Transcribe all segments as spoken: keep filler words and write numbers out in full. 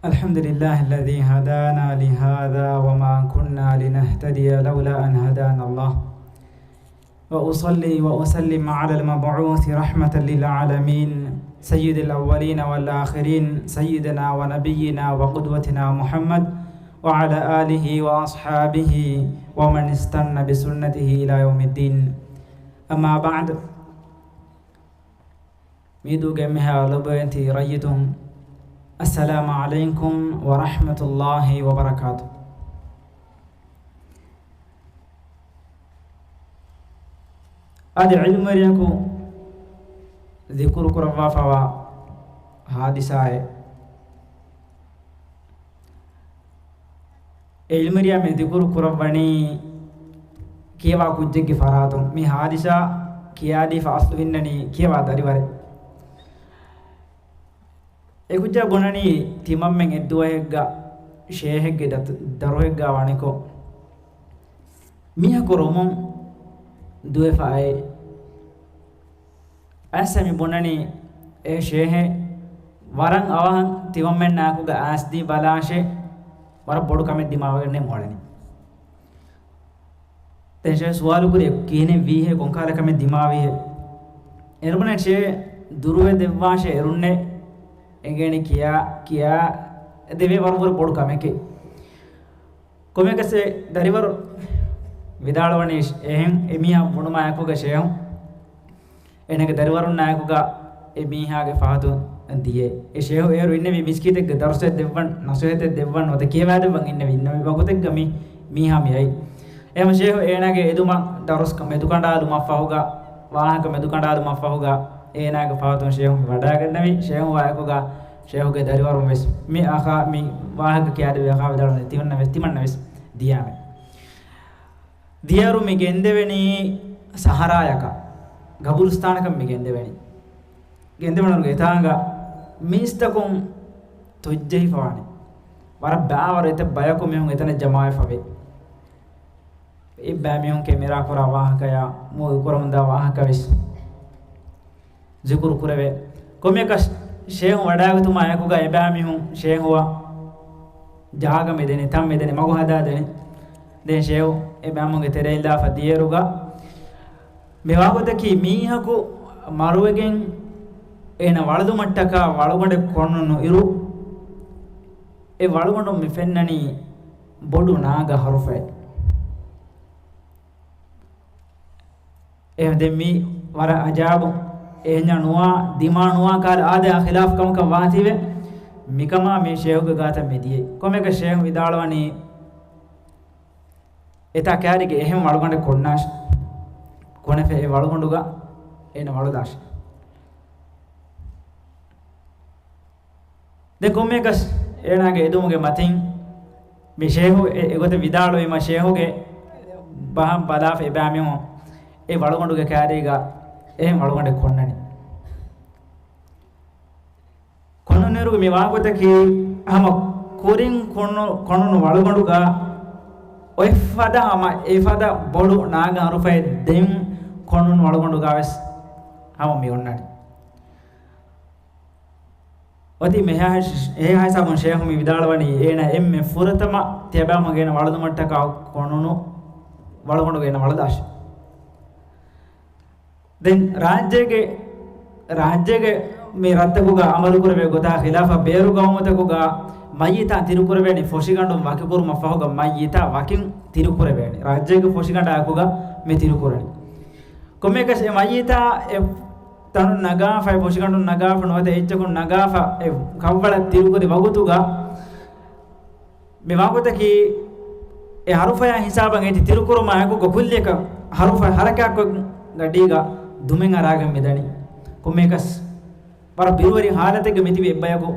الحمد لله الذي هدانا لهذا وما كنا لنهتدي لولا أن هدانا الله. وأصلي وأسلم على المبعوث رحمة للعالمين، سيد الأولين والآخرين، سيدنا ونبينا وقدوتنا محمد، وعلى آله وأصحابه ومن استن بسنته إلى يوم الدين. أما بعد، މީދޫގެ އެންމެހާ ލޮބުވެތި ރައްޔިތުން، އައްސަލާމު ޢަލައިކުމް ވަރަޙްމަތުﷲި ވަބަރަކާތު. އަދި ޢިލްމުވެރިޔަކު ޛިކުރު ކުރައްވާފައިވާ ޙާދިސާއެއް. އެ ޢިލްމުވެރިޔާ މި ޛިކުރު ކުރައްވަނީ ކިޔަވާ ކުއްޖެއްގެ ފަރާތުން. މި ޙާދިސާ ކިޔާދީފަ އަސްލު އިންނަނީ ކިޔަވާ ދަރިވަރެއް. އެ ކުއްޖާ ބުނަނީ ތިމަންމެން އެއްދުވަހެއްގަ ޝޭހެއްގެ ދަތު-، ދަރުހެއްގާ ވަނިކޮށް، މީހަކު ރޮމުން ދުވެފަ އައި. އައިސް މި ބުނަނީ، އޭ ޝޭހެއް، ވަރަށް އަވަހަށް ތިމަންމެންނާއެކުގަ އައިސް ދީ ބަލާށޭ، ވަރަށް ބޮޑު ކަމެއް ދިމާވެގެން މޮޅަނީ. ދެން ޝޭހް ސުވާލު ކުރި، ކިހިނެއް ވީހޭ، ކޮންކަހަލަ ކަމެއް ދިމާވީހޭ؟ އޭރު ބުނަނީ ޝޭހް ދުރުވެ ދެއްވާށޭ، އޭރުންނޭ އެނގޭނީ ކިޔާ، ކިޔާ ދެވޭ ވަރަށް ވަރަށް ބޮޑު ކަމެކޭ. ކޮމެކަސް އެ ދަރިވަރު ވިދާޅުވަނީ އެހެން އެމީހާ ބުނުމާ އެކުގަ ޝޭހު އޭނާގެ ދަރިވަރުންނާއެކުގަ އެ މީހާގެ ފަހަތުން ދިޔައެއް. އެ ޝޭހު އޭރު އިންނެވި މިސްކިތެއްގަ ދަރުސެއް ދެއްވަން، ނަސޭހަތެއް ދެއްވަން ނުވަތަ ކިޔަވާދެއްވަން އިންނެވި، އިންނެވި ވަގުތެއްގަ މި މީހާ މި އައީ. އެހެން ޝޭހު އޭނާގެ އެދުމަށް ދަރުސް މެދުކަނޑާލުމަށްފަހުގަ، ވާހަކަ މެދުކަނޑާލުމަށްފަހުގަ އޭނާގެ ފަހަތުން ޝޭހު މި ވަޑައިގަންނެވި. ޝޭހު ވާއެކުގަ ޝޭހުގެ ދަރިވަރުން ވެސް މި އަޚާ، މި ވާހަކަ ކިޔާދެއްވި އަޚާ ވިދާޅުވަނީ ތިމަންނަ ވެސް، ތިމަންނަ ވެސް ދިޔައެވެ. ދިޔައިރު މި ގެންދެވެނީ ސަހަރާޔަކަށް، ގަބުރުސްތާނަކަށް މި ގެންދެވެނީ. ގެންދެވުނުގެ އެތާނގަ މީސްތަކުން ތޮއްޖެހިފަވާނެ. ވަރަށް ބާވަރު އެތައް ބަޔަކު މީހުން އެތަނަށް ޖަމާވެފަވޭ. އެއްބައި މީހުން ކެމެރާ ކުރާ ވާހަކަޔާ މޫވި ކުރަމުންދާ ވާހަކަ ވެސް ޒިކުރު ކުރެވޭ. ކޮމެކަސް ޝޭހު ވަޑާގަތުމާ އެކުގަ އެބައިމީހުން ޝޭހުއަށް ޖާގަ މިދެނީ، ތަން މިދެނީ، މަގު ހަދާދެނީ. ދެން ޝޭހު އެބައިމީހުންގެ ތެރެއިން ލާފަ ދިޔައިރުގަ މި ވާގޮތަކީ މީހަކު މަރުވެގެން އޭނަ ވަޅުދުމަށްޓަކާ ވަޅުގަނޑެއް ކޮންނުނު އިރު، އެ ވަޅުގަނޑުން މި ފެންނަނީ ބޮޑު ނާގަ ހަރުފައެއް. އެހެން ދެން މީ ވަރަށް އަޖާބު، އެހެންޏާ ނުވާ، ދިމާ ނުވާ ކާލަ އާދަޔާ ޚިލާފު ކަމަކަށް ވާތީވެ، މިކަމާ މީ ޝޭހުގެ ގާތަށް މި ދިޔައީ. ކޮމެކަ ޝޭހު ވިދާޅުވަނީ، އެތާ ކާރިގެ އެހެން ވަޅުގަނޑެއް ކޮންނާށި. ކޮނެފެ އެ ވަޅުގަނޑުގަ އޭނަ ވަޅުދާށި. ދެން ކޮންމެއަކަސް އޭނާގެ އެދުމުގެ މަތިން މި ޝޭހު އެ، އެގޮތަށް ވިދާޅުވީމަ، ޝޭހުގެ ބަހަށް ބަލާފަ އެބައިމީހުން އެ ވަޅުގަނޑުގެ ކާރީގަ އެހެން ވަޅުގަނޑެއް ކޮންނަނީ. ކޮންނުންއިރުގެ މި ވާގޮތަކީ ހަމަ ކުރިން ކޮންނު، ކޮނުނު ވަޅުގަނޑުގަ އޮތްފަދަ ހަމަ އެފަދަ ބޮޑު ނާގަ ހަރުފައެއް ދެން ކޮނުނު ވަޅުގަނޑުގަ ވެސް ހަމަ މި އޮންނަނީ. އޮތީ މިހާ، އެހާ ހިސާބުން ޝޭހު މި ވިދާޅުވަނީ، އޭނަ އެންމެ ފުރަތަމަ ތިޔަބައިމީހުން އޭނަ ވަޅުދުމަށްޓަކާ ކޮނުނު ވަޅުގަނޑުގަ އޭނަ ވަޅުދާށި. ދެން ރާއްޖޭގެ، ރާއްޖޭގެ މި ރަށްތަކުގަ އަމަލުކުރެވޭ ގޮތާ ޚިލާފަށް ބޭރު ގައުމުތަކުގަ މައްޔިތާ ތިރުކުރެވޭނީ ފޮށިގަނޑުން ވަކިކުރުމަށް ފަހުގަ މައްޔިތާ ވަކިން ތިރުކުރެވޭނީ. ރާއްޖޭގެ ފޮށިގަނޑާއެކުގަ މި ތިރުކުރަނީ. ކޮންމެއަކަސް އެ މައްޔިތާ އެ ތަނުން ނަގާފަ، އެ ފޮށިގަނޑުން ނަގާފަ، ނުވަތަ އެއްޗަކުން ނަގާފަ، އެ ކަށްވަޅަށް ތިރުކުރި ވަގުތުގަ މި ވާގޮތަކީ އެ ހަރުފަޔާ ހިސާބަށް އޭތި ތިރުކުރުމާ އެކުގަ ކުއްލިއަކަށް ހަރުފަ ހަރަކާތްކޮށް ގަޑީގަ ދުމެއް އަރާގެން މިދަނީ. ކޮންމެއަކަސް ވަރަށް ބިރުވެރި ހާލަތެއްގަ މިތިބި އެއްބަޔަކު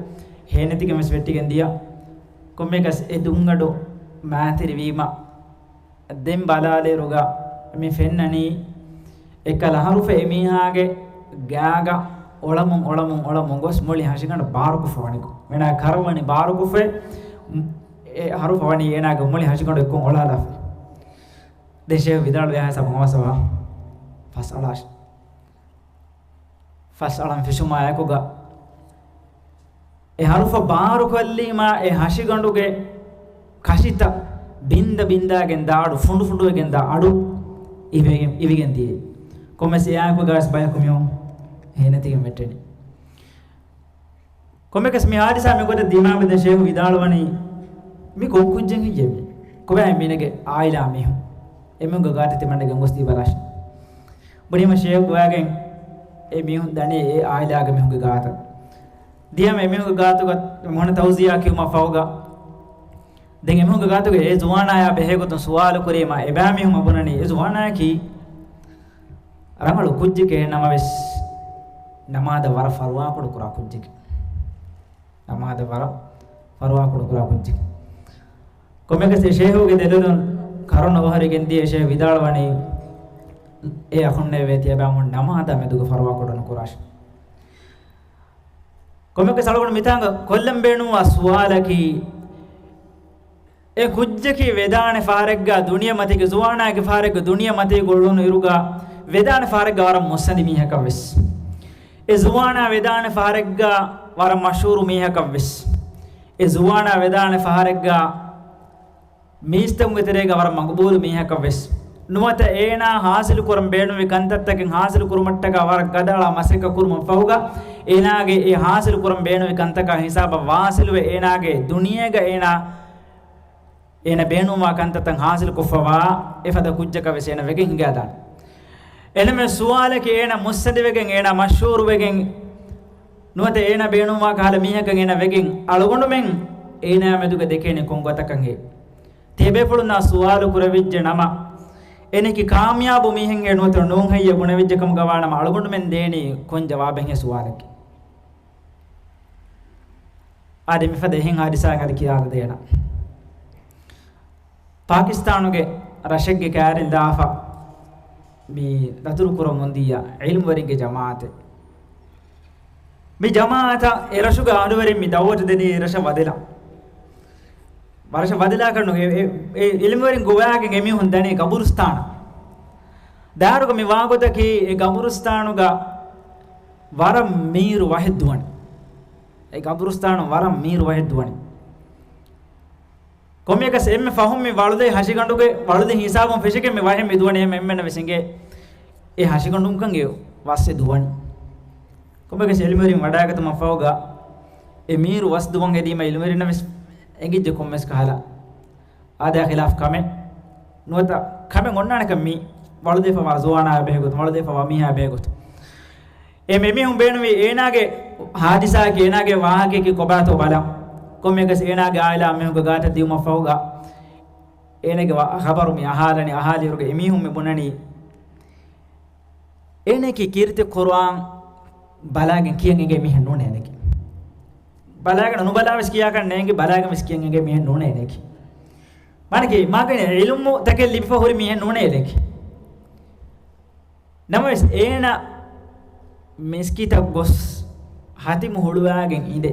ހޭނެތިގެން ވެސް ވެއްޓިގެން ދިޔަ. ކޮންމެއަކަސް އެ ދުންގަނޑު މާތިރިވީމަ ދެން ބަލާލިއިރުގަ މި ފެންނަނީ، އެއްކަލަ ހަރުފަ އެމީހާގެ ގާގަ އޮޅަމުން، އޮޅަމުން، އޮޅަމުން ގޮސް މުޅި ހަށިގަނޑު ބާރުކޮށްފަވަނިކޮށް، އޭނާ ކަރަން ވަނީ ބާރުކޮށްފަ، އެ ހަރުފަ ވަނީ އޭނާގެ މުޅި ހަށިގަނޑު އެއްކޮށް އޮޅާލާފަ. ދެން ޝޭހު ވިދާޅުވި އެހާ ހިސާބުން އަވަސް އަވަހަށް ފަސް އަޅާށި. ފަސް އަޅަން ފެށުމާ އެކުގަ އެ ހަރުފަށް ބާރުކޮށްލީމާ އެ ހަށިގަނޑުގެ ކަށިތައް ބިންދަ ބިންދާގެން ދާ އަޑު، ފުނޑު ފުނޑުވެގެން ދާ އަޑު އިވެގެން، އިވިގެން ދިޔައީ. ކޮންމެސް އެއާއެކުގަސް ބަޔަކު މިއޮން ހޭނެތިގެން ވެއްޓެނީ. ކޮންމެކަސް މި ހާދިސާ މިގޮތަށް ދިމާވެދެން ޝޭހު ވިދާޅުވަނީ، މި ކޮން ކުއްޖެއް ހެއްޔޭ މި؟ ކޮބާ މީނަގެ އާއިލާ މީހުން؟ އެމީހުންގެ ގާތަށް ތިމަންނަގެން ގޮސް ދީބަލާށި. ބުނީމަ ޝޭހު ގޮވާގެން އެ މީހުން ދަނީ އެ އާއިލާގެ މީހުންގެ ގާތަށް. ދިޔަމަ އެމީހުންގެ ގާތުގަ މިހުން ތައުޒިޔާ ކިޔުމަށް ފަހުގަ، ދެން އެމީހުންގެ ގާތުގަ އެ ޒުވާނާޔާ ބެހޭގޮތުން ސުވާލު ކުރީމަ، އެބައިމީހުން ބުނަނީ އެ ޒުވާނާޔަކީ ރަނގަޅު ކުއްޖެކޭ، ނަމަވެސް ނަމާދަށް ވަރަށް ފަރުވާކުޑަ ކުރާ ކުއްޖެކޭ. ނަމާދަށް ވަރަށް ފަރުވާކުޑަ ކުރާ ކުއްޖެކޭ. ކޮންމެކަސް އެ ޝޭހުގެ ދެލޮލުން ކަރުނަ އޮހޮރިގެން ދިޔަ ޝޭހު ވިދާޅުވަނީ، އެ އަޚުންނޭވެ! ތިޔަބައިމީހުން ނަމާދާ މެދުގަ ފަރުވާކުޑަ ނުކުރާށި. ކޮންމެކަސް އަޅުގަނޑު މިތާނގަ ކޮށްލަން ބޭނުންވާ ސުވާލަކީ، އެ ކުއްޖަކީ ވެދާނެ ފަހަރެއްގަ ދުނިޔެމަތީގަ، ޒުވާނާގެ ފަހަރެއްގަ ދުނިޔެމަތީގަ އުޅުނު އިރުގަ، ވެދާނެ ފަހަރެއްގަ ވަރަށް މުއްސަނދި މީހަކަށްވެސް، އެ ޒުވާނާ ވެދާނެ ފަހަރެއްގަ ވަރަށް މަޝްހޫރު މީހަކަށްވެސް، އެ ޒުވާނާ ވެދާނެ ފަހަރެއްގަ މީސްތަކުންގެ ތެރޭގަ ވަރަށް މަގުބޫލު މީހަކަށްވެސް ނުވަތަ، އޭނާ ހާސިލު ކުރަން ބޭނުންވި ކަންތައްތަކެއް ހާސިލު ކުރުމަށްޓަކާ ވަރަށް ގަދައަޅާ މަސައްކަތް ކުރުމަށް ފަހުގަ، އޭނާގެ އެ ހާސިލު ކުރަން ބޭނުންވި ކަންތަކާ ހިސާބަށް ވާސިލުވެ، އޭނާގެ ދުނިޔޭގަ އޭނާ، އޭނާ ބޭނުންވާ ކަންތައްތައް ހާސިލު ކޮށްފަވާ އެފަދަ ކުއްޖަކަށް ވެސް އޭނާ ވެގެން ހިނގާދާނެ. އެންމެ ސުވާލަކީ، އޭނާ މުއްސަނދިވެގެން، އޭނާ މަޝްހޫރުވެގެން، ނުވަތަ އޭނާ ބޭނުންވާ ކަހަލަ މީހަކަށް އޭނާ ވެގެން، އަޅުގަނޑުމެން އޭނާ މެދުގަ ދެކޭނެ ކޮން ގޮތަކަށްހޭ؟ ތިޔަބޭފުޅުންނާ ސުވާލު ކުރެވިއްޖެ ނަމަ، އޭނައަކީ ކާމިޔާބު މީހެއްހޭ ނުވަތަ ނޫންހެއްޔޭ ބުނެވިއްޖެ ކަމުގަ ވާނަމަ، އަޅުގަނޑުމެން ދޭނީ ކޮން ޖަވާބެއްހޭ ސުވާލަކީ؟ އާދެ، މިފަދަ އެހެން ހާދިސާއެއް އަދި ކިޔާދޭނަ. ޕާކިސްތާނުގެ ރަށެއްގެ ކައިރިން ލާފަ މި ދަތުރު ކުރަމުން ދިޔަ ޢިލްމުވެރިންގެ ޖަމާޢަތެއް. މި ޖަމާޢަތަށް އެ ރަށުގެ އަހުލުވެރިން މި ދަޢުވަތު ދެނީ އެ ރަށަށް ވަދެލަން. ވަރަށަށް ވަދެލާކަށް ނޫން. އެ، އެ، އެ ޢިލްމުވެރިން ގޮވާގެން އެމީހުން ދަނީ ގަބުރުސްތާނަށް. ދާރުގަ މި ވާގޮތަކީ އެ ގަބުރުސްތާނުގަ ވަރަށް މީރު ވަހެއް ދުވަނީ. އެ ގަބުރުސްތާނު ވަރަށް މީރު ވަހެއް ދުވަނީ. ކޮންމެއަކަސް އެންމެ ފަހުން މި ވަޅުދޭ ހަށިގަނޑުގެ ވަޅުދޭ ހިސާބުން ފެށިގެން މި ވަހެއް މި ދުވަނީ. އެންމެ އެންމެންނަށް ވެސް އެނގޭ އެ ހަށިގަނޑުންކަން އެ ވަސް އެ ދުވަނީ. ކޮންމެއަކަސް ޢިލްމުވެރިން ވަޑައިގަތުމަށް ފަހުގަ އެ މީރު ވަސް ދުވަން ހެދީމަ ޢިލްމުވެރިންނަށް ވެސް އެނގިއްޖެ ކޮންމެސް ކަހަލަ އާދަޔާ ޚިލާފް ކަމެއް ނުވަތަ ކަމެއް އޮންނާނެކަން މި ވަޅުދެފަވާ ޒުވާނާ ބެހޭގޮތު، ވަޅުދެފަވާ މީހާ ބެހޭގޮތު. އެ މި މީހުން ބޭނުންވީ އޭނާގެ ހާދިސާއަކީ، އޭނާގެ ވާހަކައަކީ ކޮބާތޯ ބަލަން. ކޮންމެއަކަސް އޭނާގެ އާއިލާ މީހުންގެ ގާތަށް ދިޔުމަށް ފަހުގަ އޭނާގެ ވާ-، ޚަބަރު މި އަހާލަނީ، އަހާލިއިރުގަ އެމީހުން މި ބުނަނީ، އޭނައަކީ ކީރިތި ޤުރުއާން ބަލާގެން ކިޔަން އެނގޭ މީހެއް ނޫނޭ އޭނައަކީ. ބަލާގެން ނުބަލާ ވެސް ކިޔާކަށް ނޭނގި، ބަލާގެން ވެސް ކިޔަން އެނގޭ މީހެއް ނޫނޭ އޭނައަކީ. މާނައަކީ މާގަނެ ޢިލްމުތަކެއް ލިބިފަ ހުރި މީހެއް ނޫނޭ އޭނައަކީ. ނަމަވެސް އޭނަ މިސްކިތަށް ގޮސް ހަތިމު ހުޅުވާގެން އިނދެ،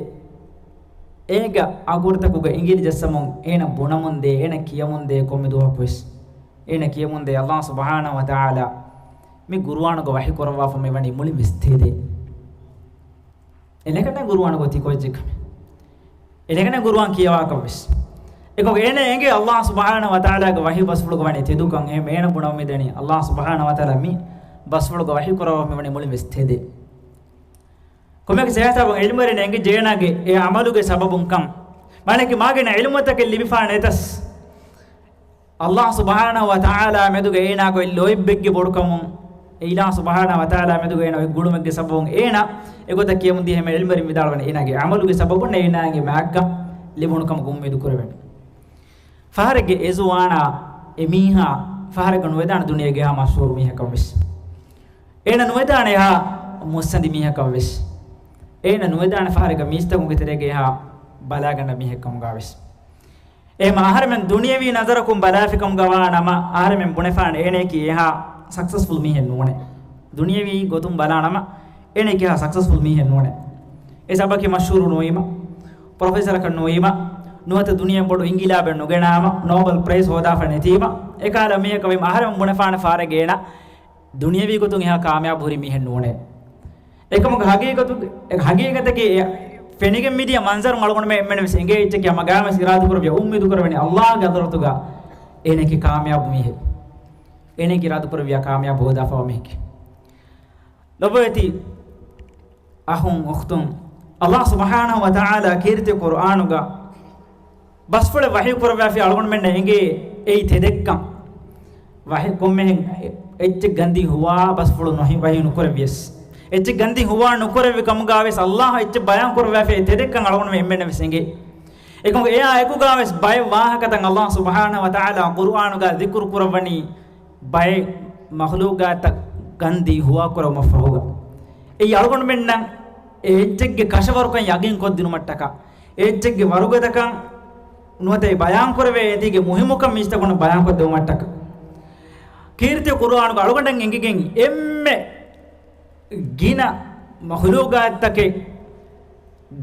އޭގެ އަގުރުތަކުގަ އިނގިލި ޖައްސަމުން އޭނަ ބުނަމުންދޭ، އޭނަ ކިޔަމުންދޭ ކޮންމެ ދުވަހަކުވެސް. އޭނަ ކިޔަމުންދޭ، ﷲ ސުބްޙާނަހޫ ވަތަޢާލާ މި ޤުރުއާނުގަ ވަޙީ ކުރައްވާފަ މިވަނީ މުޅިން ވެސް ތެދޭ. އެނެކަނެ ޤުރުއާނުގަ ތި ކޮއްޗެއް ކަމެއް. އެނެގަނެ ޤުރުއާން ކިޔަވާކަށްވެސް. އެކޮށް އޭނަ އެނގޭ ﷲ ސުބްޙާނަހޫ ވަތަޢާލާގެ ވަޙީ ބަސްފުޅުގަ ވަނީ ތެދުކަން. އެހެން އޭނަ ބުނަމުން މިދަނީ ﷲ ސުބްޙާނަހޫ ވަތަޢާލާ މި ބަސްފުޅުގަ ވަޙީ ކުރައްވާ މިވަނީ މުޅިން ވެސް ތެދޭ. ކޮންމެއަކަސް އެހިސާބުން ޢިލްމުވެރިން އެނގިއްޖެ އޭނާގެ އެ ޢަމަލުގެ ސަބަބުން ކަން. މާނައަކީ މާގަނެ ޢިލްމުތަކެއް ލިބިފާނެ އެތަސް. ﷲ ސުބްޙާނަހޫ ވަތަޢާލާ މެދުގަ އޭނާ ގޮތް ލޯތްބެއްގެ ބޮޑުކަމުން، އެ އިލާހު ސުބްޙާނަހޫ ވަތަޢާލާ މެދުގަ އޭނާ އޮތް ގުޅުމެއްގެ ސަބަބުން އޭނާ އެގޮތަށް ކިޔަމުންދިޔަ ހަމަ ޢިލްމުވެރިން ވިދާޅުވަނީ އޭނާގެ ޢަމަލުގެ ސަބަބުން އޭނާގެ މާއްކަ ލިބުނު ކަމަށް އުއްމީދު ކުރެވެން. ފަހަރެއްގެ އެ ޒުވާނާ އެ މީހާ ފަހަރެއްގަ ނުވެދާނެ ދުނިޔޭގެ ހާ މަޝްހޫރު މީހަކަށްވެސް. އޭނަ ނުވެދާނެ އެހާ މުއްސަނދި މީހަކަށްވެސް. އޭނަ ނުވެދާނެ ފަހަރެއްގަ މީސްތަކުންގެ ތެރޭގަ އެހާ ބަލާގަންނަ މީހެއް ކަމުގަވެސް. އެހެމަ އަހަރެމެން ދުނިޔަވީ ނަޒަރަކުން ބަލާފިކަމުގަ ވާ ނަމަ، އަހަރެމެން ބުނެފާނެ އޭނައަކީ އެހާ ސަކްސެސްފުލް މީހެއް ނޫނޭ. ދުނިޔަވީ ގޮތުން ބަލާ ނަމަ، އޭނައަކީ އެހާ ސަކްސެސްފުލް މީހެއް ނޫނޭ. އެ ސަބަކި މަޝްހޫރު ނުވީމަ، ޕްރޮފެސަރަކަށް ނުވީމަ، ނުވަތަ ދުނިޔެ ބޮޑު އިންގިލާބެއް ނުގެނާމަ، ނޯބެލް ޕްރައިޒް ހޯދާފަ ނެތީމަ، އެކަހަލަ މީހަކަށް ވީމަ އަހަރެމެން ބުނެފާނެ ފަހަރެއްގަ އޭނަ ދުނިޔަވީ ގޮތުން އެހާ ކާމިޔާބު ހުރި މީހެއް ނޫނޭ. އެކަމުގެ ހަގީގަތު-، ހަގީގަތަކީ އެ ފެނިގެން މިދިޔަ މަންޒަރުން އަޅުގަނޑުމެން އެންމެންވެސް އެނގޭ އެއްޗެކޭ ހަމަ ގާމެސް އިރާދަކުރެއްވިޔާ އުއްމީދުކުރެވެނީ އައްލާހުގެ ޙަޟްރަތުގަ އޭނައަކީ ކާމިޔާބު މީހެއް. އޭނައަކީ އިރާދަކުރެއްވިޔާ ކާމިޔާބު ހޯދާފަވާ މީހެކޭ. ލޮބުވެތި އަޚުން އުޚްތުން، އައްލާހު ސުބްޙާނަހު ވަތަޢާލާ ކީރިތި ޤުރްއާނުގަ ބަސްފުޅެއް ވަޙީ ކުރައްވާފި އަޅުގަނޑުމެންނަށް އެނގޭ އެއީ ތެދެއްކަން. ވަޙީ ކޮންމެހެން އެއްޗެއް ގަންދީ ހުވާ ބަސްފުޅު ނުހި ވަޙީ ނުކުރެއްވިޔަސް، އެއްޗެއް ގަންދީ ހުވާ ނުކުރެއްވި ކަމުގަވެސް އައްލާހު އެއްޗެއް ބަޔާން ކުރައްވާފި ތެދެއްކަން އަޅުގަނޑުމެން އެންމެންނަށްވެސް އެނގޭ. އެކަމުގަ އެއާ އެކުގަވެސް ބައެއް ވާހަކަތައް އައްލާހު ސުބްޙާނަހު ވަތަޢާލާ ޤުރްއާނުގަ ޛިކުރު ކުރައްވަނީ ބައެއް މަޚްލޫޤާތްތައް ގަންދީ ހުވާކުރުމަށްފަހުގަ. އެއީ އަޅުގަނޑުމެންނަށް އެ އެއްޗެއްގެ ކަށަވަރުކަން ޔަގީން ކޮށްދިނުމަށްޓަކާ، އެ އެއްޗެއްގެ ވަރުގަދަކަން ނުވަތަ އެ ބަޔާންކުރެވޭ އެތީގެ މުހިއްމުކަން މީސްތަކުންނަށް ބަޔާންކޮށްދެވުމަށްޓަކާ. ކީރިތި ޤުރްއާނުގަ އަޅުގަނޑަށް އެނގިގެން އެންމެ ގިނަ މަޚްލޫޤާތްތަކެއް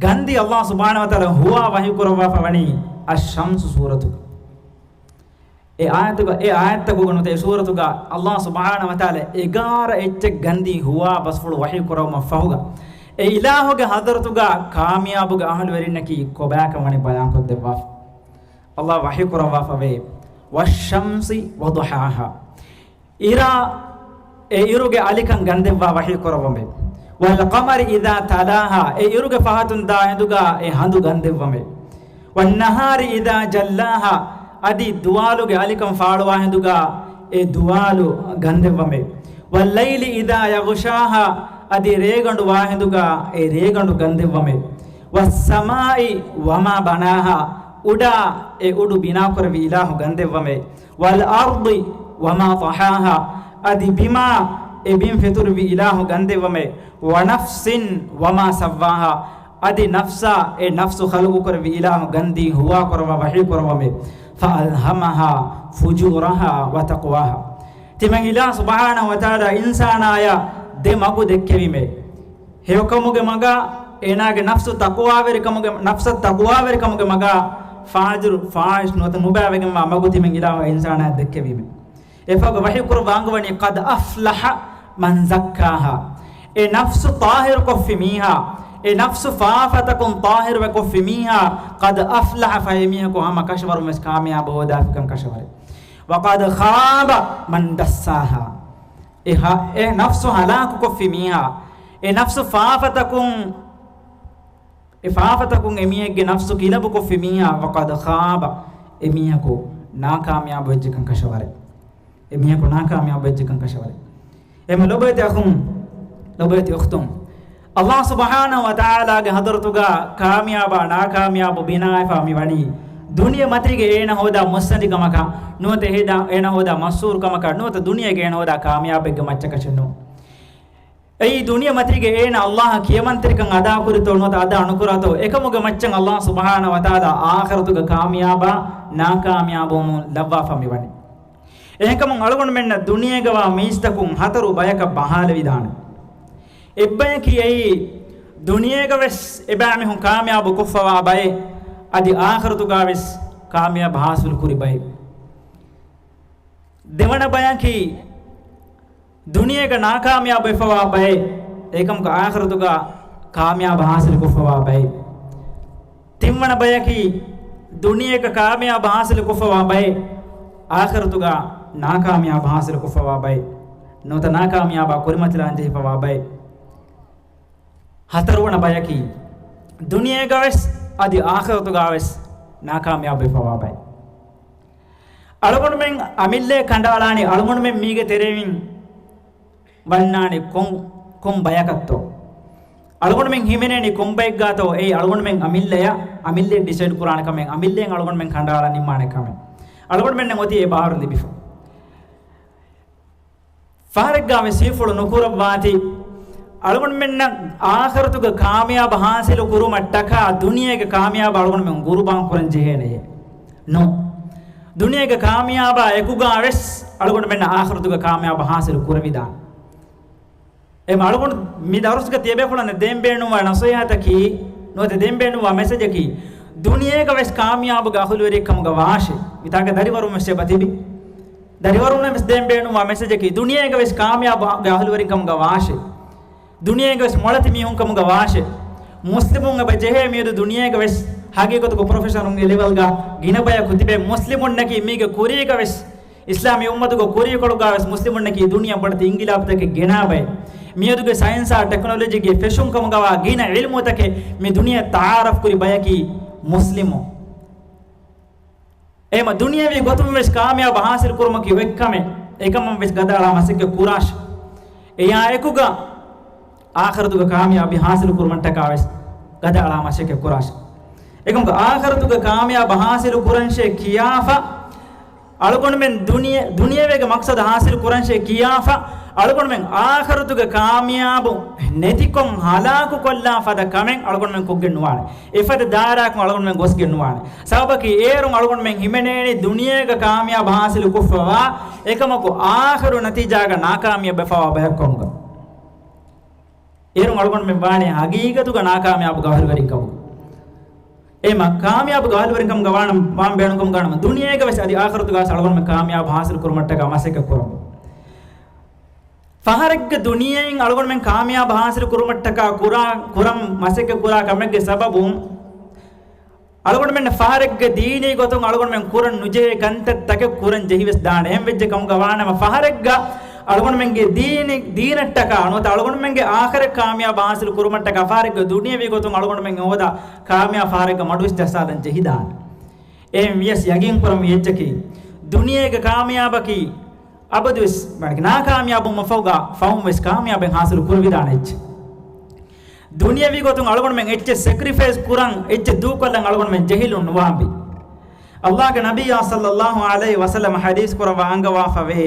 ގަންދީ އައްލާހު ސުބްޙާނަހު ވަތަޢާލާ ހުވާ ވަޙީ ކުރައްވާފަ ވަނީ އައްޝަމްސު ސޫރަތުގަ. އެ އާޔަތުގަ، އެ އާޔަތްތަކުގަ ނުވަތަ އެ ސޫރަތުގަ އައްލާހު ސުބްޙާނަހު ވަތަޢާލާ އެގާރަ އެއްޗެއް ގަންދީ ހުވާ ބަސްފުޅު ވަޙީ ކުރައްވުމަށްފަހުގަ، އެ އިލާހުގެ ޙަޟްރަތުގަ ކާމިޔާބުގެ އަހުލުވެރިންނަކީ ކޮބާކަން ވަނީ ބަޔާންކޮށްދެއްވާފަ. އައްލާހު ވަޙީ ކުރައްވާފަވޭ، "والشمس وضحاها." އިރާ، އެ އިރުގެ އަލިކަން ގަންދެއްވާ ވަޙީ ކުރައްވަމޭ. "والقمر إذا تلاها." އެ އިރުގެ ފަހަތުން ދާ ހިނދުގަ އެ ހަނދު ގަންދެއްވަމޭ. "والنهار إذا جلاها." އަދި ދުވާލުގެ އަލިކަން ފާޅުވާ ހިނދުގަ އެ ދުވާލު ގަންދެއްވަމޭ. "والليل إذا يغشاها." އަދި ރޭގަނޑު ވާ ހިނދުގަ އެ ރޭގަނޑު ގަންދެއްވަމޭ. "والسماء وما بناها." އުޑާ އެ އުޑު ބިނާކުރެއްވި އިލާހު ގަންދެއްވަމޭ. "والأرض وما طحاها." އަދި ބިމާ އެ ބިން ފެތުރުއްވި އިލާހު ގަންދެއްވަމޭ. "ونفس وما سواها." އަދި ނަފްސާ އެ ނަފްސު ޚަލްޤުކުރެއްވި އިލާހު ގަންދީ ހުވާކުރައްވާ ވަޙީ ކުރައްވަމޭ. "فألهمها فجورها وتقواها." ތިމަން އިލާހު ސުބްޙާނަހު ވަތަޢާލާ އިންސާނާޔަށް ދެ މަގު ދެއްކެވީމޭ. ހެޔޮކަމުގެ މަގާ، އޭނާގެ ނަފްސު ތަޤްވާވެރިކަމުގެ، ނަފްސަށް ތަޤްވާވެރިކަމުގެ މަގާ، ފާޖިރު، ފާޙިޝް ނުވަތަ ނުބައިވެގެންވާ މަގު ތިމަން އިލާހު އިންސާނާޔަށް ދެއްކެވީމޭ. އެފަހުގަ ވަޙީ ކުރައްވާ އަންގަވަނީ، "قد أفلح من زكاها." އެ ނަފްސު ޠާހިރުކޮށްފި މީހާ، އެ ނަފްސު ފާފަތަކުން ޠާހިރުވެ ކޮށްފި މީހާ، "قد أفلح" ފަހެ މީހަކު ހަމަ ކަށަވަރުން ވެސް ކާމިޔާބު ހޯދާފިކަން ކަށަވަރެއް. "وقد خاب من دساها." އެ ހަ-، އެ ނަފްސު ހަލާކުކޮށްފި މީހާ، އެ ނަފްސު ފާފަތަކުން، އެ ފާފަތަކުން އެމީހެއްގެ ނަފްސު ކިލަބުކޮށްފި މީހާ، "وقد خاب." އެމީހަކު ނާކާމިޔާބު ވެއްޖެކަން ކަށަވަރެއް. އެމީހަކު ނާކާމިޔާބު ވެއްޖެކަން ކަށަވަރެއް. އެމަ ލޮބުވެތި އަޚުން، ލޮބުވެތި އުޚްތުން، އައްލާހު ސުބްޙާނަހު ވަތަޢާލާގެ ޙަޟްރަތުގަ ކާމިޔާބާ ނާކާމިޔާބު ބިނާވެފަ މިވަނީ ދުނިޔެ މަތީގެ އޭނަ ހޯދާ މުއްސަނދިކަމަކަށް ނުވަތަ ހޭދާ-، އޭނަ ހޯދާ މަޝްހޫރުކަމަކަށް ނުވަތަ ދުނިޔޭގެ އޭނަ ހޯދާ ކާމިޔާބެއްގެ މައްޗަކަށެއް ނޫން. އެއީ ދުނިޔެ މަތީގެ އޭނަ އައްލާހަށް ކިޔަމަންތެރިކަން އަދާކުރިތޯ ނުވަތަ އަދާ ނުކުރާތޯ، އެކަމުގެ މައްޗަށް އައްލާހު ސުބްޙާނަހު ވަތަޢާލާ އާޚިރަތުގެ ކާމިޔާބާ ނާކާމިޔާބުވުމުން ލައްވާފަ މިވަނީ. އެހެންކަމުން އަޅުގަނޑުމެންނަށް ދުނިޔޭގަވާ މީސްތަކުން ހަތަރު ބަޔަކަށް ބަހާލެވިދާނެ. އެއްބަޔަކީ އެއީ، ދުނިޔޭގަވެސް އެބައިމީހުން ކާމިޔާބު ކޮށްފަވާ ބައެއް، އަދި އާޚިރަތުގަވެސް ކާމިޔާބު ހާސިލު ކުރި ބައެއް. ދެވަނަ ބަޔަކީ، ދުނިޔޭގަ ނާކާމިޔާބު ވެފަވާ ބައެއް، އެކަމަކު އާޚިރަތުގަ ކާމިޔާބު ހާސިލު ކޮށްފަވާ ބައެއް. ތިންވަނަ ބަޔަކީ، ދުނިޔޭގަ ކާމިޔާބު ހާސިލު ކޮށްފަވާ ބައެއް، އާޚިރަތުގަ ނާކާމިޔާބު ހާސިލު ކޮށްފަވާ ބައެއް، ނުވަތަ ނާކާމިޔާބާ ކުރިމަތިލާން ޖެހިފަވާ ބައެއް. ހަތަރުވަނަ ބަޔަކީ، ދުނިޔޭގަވެސް އަދި އާޚިރަތުގަވެސް ނާކާމިޔާބު ވެފަވާ ބައެއް. އަޅުގަނޑުމެން އަމިއްލައަށް ކަނޑައަޅާނީ އަޅުގަނޑުމެން މީގެ ތެރެއިން ވަންނާނީ ކޮން، ކޮން ބަޔަކަށްތޯ؟ އަޅުގަނޑުމެން ހިމެނޭނީ ކޮން ބައެއްގާތޯ؟ އެއީ އަޅުގަނޑުމެން އަމިއްލަޔަށް، އަމިއްލައަށް ޑިސައިޑް ކުރާނެ ކަމެއް، އަމިއްލައިން އަޅުގަނޑުމެން ކަނޑައަޅާ ނިންމާނެ ކަމެއް. އަޅުގަނޑުމެންނަށް އޮތީ އެ ބާރު ލިބިފަ. ފަހަރެއްގާ ވެސް ހީފުޅު ނުކުރައްވާތި، އަޅުގަނޑުމެންނަށް އާޚިރަތުގެ ކާމިޔާބު ހާސިލު ކުރުމަށްޓަކާ ދުނިޔޭގެ ކާމިޔާބު އަޅުގަނޑުމެން ގުރުބާން ކުރަން ޖެހޭނެޔޭ؟ ނޯ. ދުނިޔޭގެ ކާމިޔާބާ އެކުގާ ވެސް އަޅުގަނޑުމެންނަށް އާޚިރަތުގެ ކާމިޔާބު ހާސިލު ކުރެވިދާނެ. އެ އަޅުގަނޑު މި ދަރުސްގަ ތިޔަބޭފުޅުންނަށް ދޭން ބޭނުންވާ ނަޞޭޙަތަކީ، ނުވަތަ ދޭން ބޭނުންވާ މެސެޖަކީ، ދުނިޔޭގަ ވެސް ކާމިޔާބުގެ އަހުލުވެރިއެއް ކަމުގަ ވާށޭ. މިތާގަ ދަރިވަރުން ވެސް އެބަ ތިބި. ދަރިވަރުންނަށް ވެސް ދޭން ބޭނުންވާ މެސެޖަކީ، ދުނިޔޭގަ ވެސް ކާމިޔާބުގެ އަހުލުވެރިން ކަމުގަ ވާށޭ. ދުނިޔޭގަ ވެސް މޮޅަތި މީހުން ކަމުގަ ވާށޭ. މުސްލިމުން އެބަ ޖެހޭ މިއަދު ދުނިޔޭގަ ވެސް ހަގީގަތުގަ ޕްރޮފެޝަނުންގެ ލެވެލްގަ ގިނަ ބަޔަކު ތިބޭ. މުސްލިމުންނަކީ މީގެ ކުރީގަ ވެސް، އިސްލާމީ އުއްމަތުގެ ކުރީކޮޅުގަ ވެސް މުސްލިމުންނަކީ ދުނިޔެ ބޮޑެތި އިންގިލާބުތަކެއް ގެނާ ބައެއް. މިއަދުގެ ސައިންސާ ޓެކްނޮލޮޖީގެ ފެށުން ކަމުގަވާ ގިނަ އިލްމުތަކެއް މި ދުނިޔެ ތައާރަފް ކުރި ބަޔަކީ މުސްލިމުން. އެހެމަ ދުނިޔެވީ ގޮތުން ވެސް ކާމިޔާބު ހާސިލު ކުރުމަކީ އޮތް ކަމެއް. އެކަމަށް ވެސް ގަދައަޅާ މަސައްކަތް ކުރާށި. އެއާ އެކުގަ އާޚިރަތުގެ ކާމިޔާބީ ހާސިލު ކުރުމަށްޓަކާ ވެސް ގަދައަޅާ މަސައްކަތް ކުރާށި. އެކަމަކު އާޚިރަތުގެ ކާމިޔާބު ހާސިލު ކުރަންށޭ ކިޔާފަ، އަޅުގަނޑުމެން ދުނިޔެ، ދުނިޔެވީގެ މަޤްޞަދު ހާސިލު ކުރަންށޭ ކިޔާފަ، އަޅުގަނޑުމެން އާޚިރަތުގެ ކާމިޔާބު ނެތިކޮށް ހަލާކު ކޮށްލާ ފަދަ ކަމެއް އަޅުގަނޑުމެން ކޮށްގެން ނުވާނެ. އެފަދަ ދާއިރާއަކުން އަޅުގަނޑުމެން ގޮސްގެން ނުވާނެ. ސަބަބަކީ އޭރުން އަޅުގަނޑުމެން ހިމެނޭނީ ދުނިޔޭގަ ކާމިޔާބު ހާސިލު ކޮށްފަވާ އެކަމަކު އާޚިރު ނަތީޖާގަ ނާކާމިޔާބުވެފަވާ ބަޔަކު ކަމުގަ. އޭރުން އަޅުގަނޑުމެން ވާނީ ހަގީގަތުގަ ނާކާމިޔާބުގެ އަހުލުވެރިން ކަމުގަ. އެމަ ކާމިޔާބުގެ އަހުލުވެރިން ކަމުގަ ވާނަމަ، ވާން ބޭނުންކަމުގަ ވާނަމަ، ދުނިޔޭގަ ވެސް އަދި އާޚިރަތުގަ ވެސް އަޅުގަނޑުމެން ކާމިޔާބު ހާސިލު ކުރުމަށްޓަކާ މަސައްކަތް ކުރަމު. ފަހަރެއްގެ ދުނިޔެއިން އަޅުގަނޑުމެން ކާމިޔާބު ހާސިލު ކުރުމަށްޓަކާ ކުރާ، ކުރަން މަސައްކަތް ކުރާ ކަމެއްގެ ސަބަބުން، އަޅުގަނޑުމެން ފަހަރެއްގެ ދީނީ ގޮތުން އަޅުގަނޑުމެން ކުރަން ނުޖެހޭ ކަންތައް ތަކެއް ކުރަން ޖެހިވެސް ދާނެ. އެހެން ވެއްޖެ ކަމުގަ ވާނަމަ، ފަހަރެއްގަ އަޅުގަނޑުމެންގެ ދީނި، ދީނަށްޓަކާ ނުވަތަ އަޅުގަނޑުމެންގެ އާޚިރަތް ކާމިޔާބު ހާސިލު ކުރުމަށްޓަކާ ފަހަރެއްގެ ދުނިޔެވީ ގޮތުން އަޅުގަނޑުމެން ހޯދާ ކާމިޔާ ފަހަރެއްގަ މަޑުވެސް ޖައްސާލަން ޖެހިދާނެ. އެހެން ވިޔަސް ޔަގީން ކުރަން ވި އެއްޗަކީ، ދުނިޔޭގެ ކާމިޔާބަކީ އަބަދުވެސް، މާނަކީ، ނާކާމިޔާބު މަފަހުގަ ފަހުން ވެސް ކާމިޔާބެއް ހާސިލު ކުރެވިދާނެ އެއްޗެއް. ދުނިޔެވީ ގޮތުން އަޅުގަނޑުމެން އެއްޗެއް ސެކްރިފައިސް ކުރަން، އެއްޗެއް ދޫކޮށްލަން އަޅުގަނޑުމެން ޖެހިލުން ނުވާންވީ. އައްލާހުގެ ނަބިއްޔާ ޞައްލައްލާހު ޢަލައިހި ވަސައްލަމަ ޙަދީޘް ކުރައްވާ އަންގަވާފަވޭ،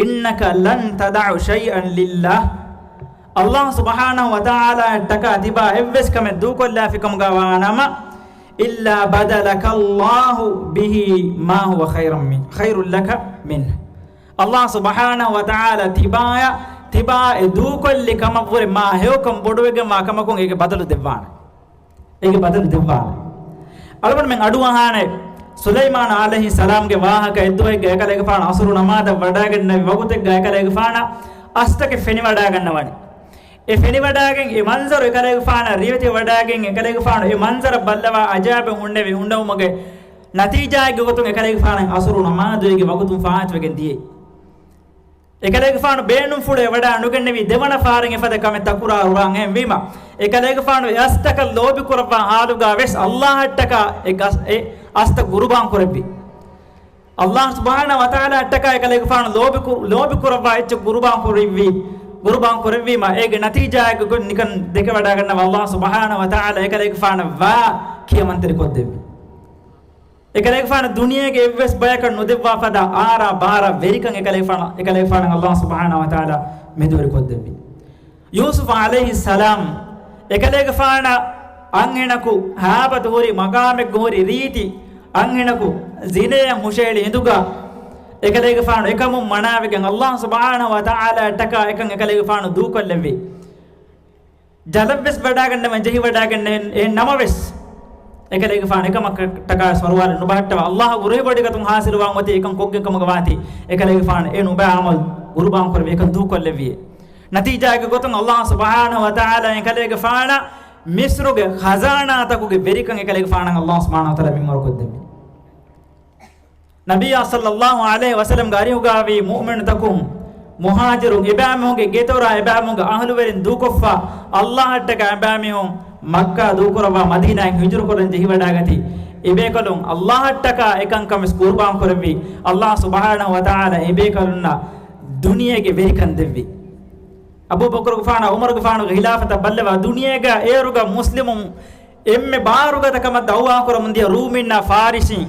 إنك لن تدع شيئا لله، އައްލާހު ސުބްޙާނަހު ވަތަޢާލާއަށްޓަކާ ތިބާ އެއްވެސް ކަމެއް ދޫކޮށްލާފިކަމުގަ ވާނަމަ، إلا بدلك الله به ما هو خيرا من، خير لك منه. އައްލާހު ސުބްޙާނަހު ވަތަޢާލާ ތިބާޔަށް، ތިބާ އެ ދޫކޮށްލި ކަމަށްވުރެ މާ ހެޔޮކަން ބޮޑުވެގެންވާ ކަމަކުން އޭގެ ބަދަލު ދެއްވާނެ. އޭގެ ބަދަލު ދެއްވާނެ. އަޅުގަނޑުމެން އަޑުއަހާނެ، ސުލައިމާނު ޢަލައިހިއްސަލާމްގެ ވާހަކަ. އެއްދުވަހެއްގަ އެކަލޭގެފާނު ޢަޞުރު ނަމާދަށް ވަޑައިގެންނެވި ވަގުތެއްގަ އެކަލޭގެފާނަށް އަސްތަކެއް ފެނިވަޑައިގަންނަވަނީ. އެ ފެނިވަޑައިގެން އެ މަންޒަރު އެކަލޭގެފާނަށް ރިވެތި ވަޑައިގެން އެކަލޭގެފާނު އެ މަންޒަރަށް ބައްލަވާ އަޖައިބެއް ހުންނެވި ހުންނެވުމުގެ ނަތީޖާއެއްގެ ގޮތުން އެކަލޭގެފާނަށް ޢަޞުރު ނަމާދު އޭގެ ވަގުތުން ފާއިތުވެގެން ދިޔައީ. އެކަލޭގެފާނު ބޭނުންފުޅު އެ ވަޑައި ނުގެންނެވީ ދެވަނަ ފަހަރެއް އެފަދަ ކަމެއް ތަކުރާރު ވާން. އެހެންވީމަ، އެކަލޭގެފާނު އެ އަސްތަކަށް ލޯބި ކުރައްވާ ހާލުގަ ވެސް އައްލާހަށްޓަކާ އެ ގަސް، އެ އަސްތަ ގުރުބާން ކުރެއްވި. އައްލާހު ސުބްޙާނަހު ވަތަޢާލާއަށްޓަކާ އެކަލޭގެފާނު ލޯބި ކު، ލޯބި ކުރައްވާ އެއްޗެއް ގުރުބާން ކުރެއްވީ، ގުރުބާން ކުރެއްވީމަ، އޭގެ ނަތީޖާއެއްގެ ގޮތުން ނިކަން ދެކެވަޑައިގަންނަވާ އައްލާހު ސުބްޙާނަހު ވަތަޢާލާ އެކަލޭގެފާނަށް ވާ ކިޔަމަންތެރިކޮށްދެއްވި. އެކަލޭގެފާނު ދުނިޔޭގެ އެއްވެސް ބަޔަކަށް ނުދެއްވާ ފަދަ އާރާ ބާރާ ވެރިކަން އެކަލޭގެފާނު، އެކަލޭގެފާނަށް އައްލާހު ސުބްޙާނަހު ވަތަޢާލާ މެދުވެރިކޮށްދެއްވި. ޔޫސުފު ޢަލައިހިއްސަލާމް އެކަލޭގެފާނަށް އަންހެނަކު ހާބަތު ހުރި މަގާމެއްގަ ހުރި ރީތި، އަންހެނަކު ޒިނޭއަށް ހުށަހެޅި ހިނދުގަ އެކަލޭގެފާނު އެކަމުން މަނާވެގެން އައްލާހު ސުބްޙާނަހު ވަތަޢާލާއަށްޓަކާ އެކަން އެކަލޭގެފާނު ދޫކޮށްލެއްވި. ޖަލަށްވެސް ވަޑައިގަންނަވަން ޖެހިވަޑައިގެންނެވެ. އެހެން ނަމަވެސް، އެކަލޭގެފާނު އެކަމަށްޓަކާވެސް ފަރުވާލެއް ނުބަހައްޓަވާ، އައްލާހުގެ ރުހިވޮޑިގަތުން ހާސިލުވާން އޮތީ އެކަން ކޮށްގެން ކަމުގަ ވާތީ، އެކަލޭގެފާނު އެ ނުބައި ޢަމަލު ގުރުބާން ކުރެވި އެކަން ދޫކޮށްލެއްވި. ނަތީޖާއެއްގެ ގޮތުން އައްލާހު ސުބްޙާނަހު ވަތަޢާލާ އެކަލޭގެފާނަށް މިޞްރުގެ ޚަޒާނާތަކުގެ ވެރިކަން އެކަލޭގެފާނަށް އައްލާހު ސުބްޙާނަހު ވަތަޢާލާ މިންވަރުކޮށްދެއްވި. ނަބިއްޔާ ޞައްލައްލާހު ޢަލައިހި ވަސައްލަމްގެ އަރިހުގައިވީ މުއުމިނުތަކުން، މުހާޖިރުން، އެބައިމީހުންގެ ގެތެރޭ އެބައިމީހުންގެ އަހުލުވެރިން ދޫކޮށްފަ، އައްލާހަށްޓަކާ އެބައިމީހުން މައްކާ ދޫކުރައްވާ މަދީނާއަށް ހިޖުރަކުރަން ޖެހިވަޑައިގަތީ، އެބޭކަލުން އައްލާހަށްޓަކާ އެކަންކަން ވެސް ޤުރުބާން ކުރެއްވި. އައްލާހު ސުބްޙާނަހު ވަތަޢާލާ އެބޭކަލުންނަށް ދުނިޔޭގެ ވެރިކަން ދެއްވި. އަބޫބަކުރުގެފާނާ ޢުމަރުގެފާނުގެ ޚިލާފަތަށް ބައްލަވާ ދުނިޔޭގަ އޭރުގަ މުސްލިމުން އެންމެ ބާރުގަދަ ކަމަށް ދަޢުވާކުރަމުން ދިޔަ ރޫމީންނާ ފާރިސީން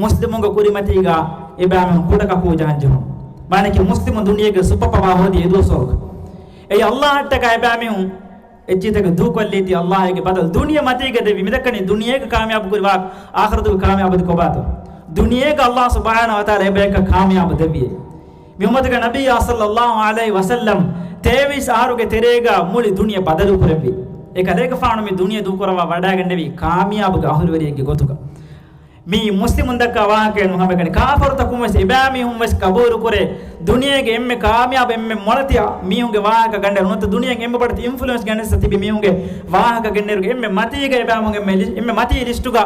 މުސްލިމުންގެ ކުރިމަތީގަ އެބައިމީހުން ކުޑަކަކޫ ޖަހަން ޖެހުނު. މާނައަކީ މުސްލިމުން ދުނިޔޭގެ ސުޕަރ ޕަވާ ހޯދި އެދުވަސްވަރުގަ. އެއީ އައްލާހަށްޓަކާ އެބައިމީހުން އެއްޗިތަކެއް ދޫކޮށްލީތީ އައްލާހުގެ ބަދަލު ދުނިޔެ މަތީގަ ދެއްވި. މިދައްކަނީ ދުނިޔޭގަ ކާމިޔާބު ކުރި ވާ އާޚިރަތުގެ ކާމިޔާބު ދެ ކޮބާތޯ؟ ދުނިޔޭގަ އައްލާހު ސުބްޙާނަހު ވަތަޢާލާ އެބަޔަކަށް ކާމިޔާބު ދެއްވިއޭ. މި އުއްމަތުގެ ނަބިއްޔާ ޞައްލައްލާހު ޢަލައިހި ވަސައްލަމް ތޭވީސް އަހަރުގެ ތެރޭގަ މުޅި ދުނިޔެ ބަދަލު ކުރެއްވި. އެކަލޭގެފާނު މި ދުނިޔެ ދޫކުރައްވާ ވަޑައިގެންނެވީ ކާމިޔާބުގެ އަހުލުވެރިއެއްގެ ގޮތުގަ. މީ މުސްލިމުން ދައްކާ ވާހަކައެއް ނޫން ހަމައެކަނި. ކާފަރުތަކުން ވެސް އެބައިމީހުން ވެސް ޤަބޫލު ކުރޭ، ދުނިޔޭގެ އެންމެ ކާމިޔާބު، އެންމެ މޮޅަތި މީހުންގެ ވާހަކަ ގަނޑެއް ނުވަތަ ދުނިޔޭގެ އެންމެ ބޮޑަތި އިންފުލުއެންސް ގަނޑެއް ތިބި މީހުންގެ ވާހަކަ ގެންނެރުގެ އެންމެ މަތީގަ އެބައިމީހުން އެންމެ ލި-، އެންމެ މަތީ ލިސްޓުގަ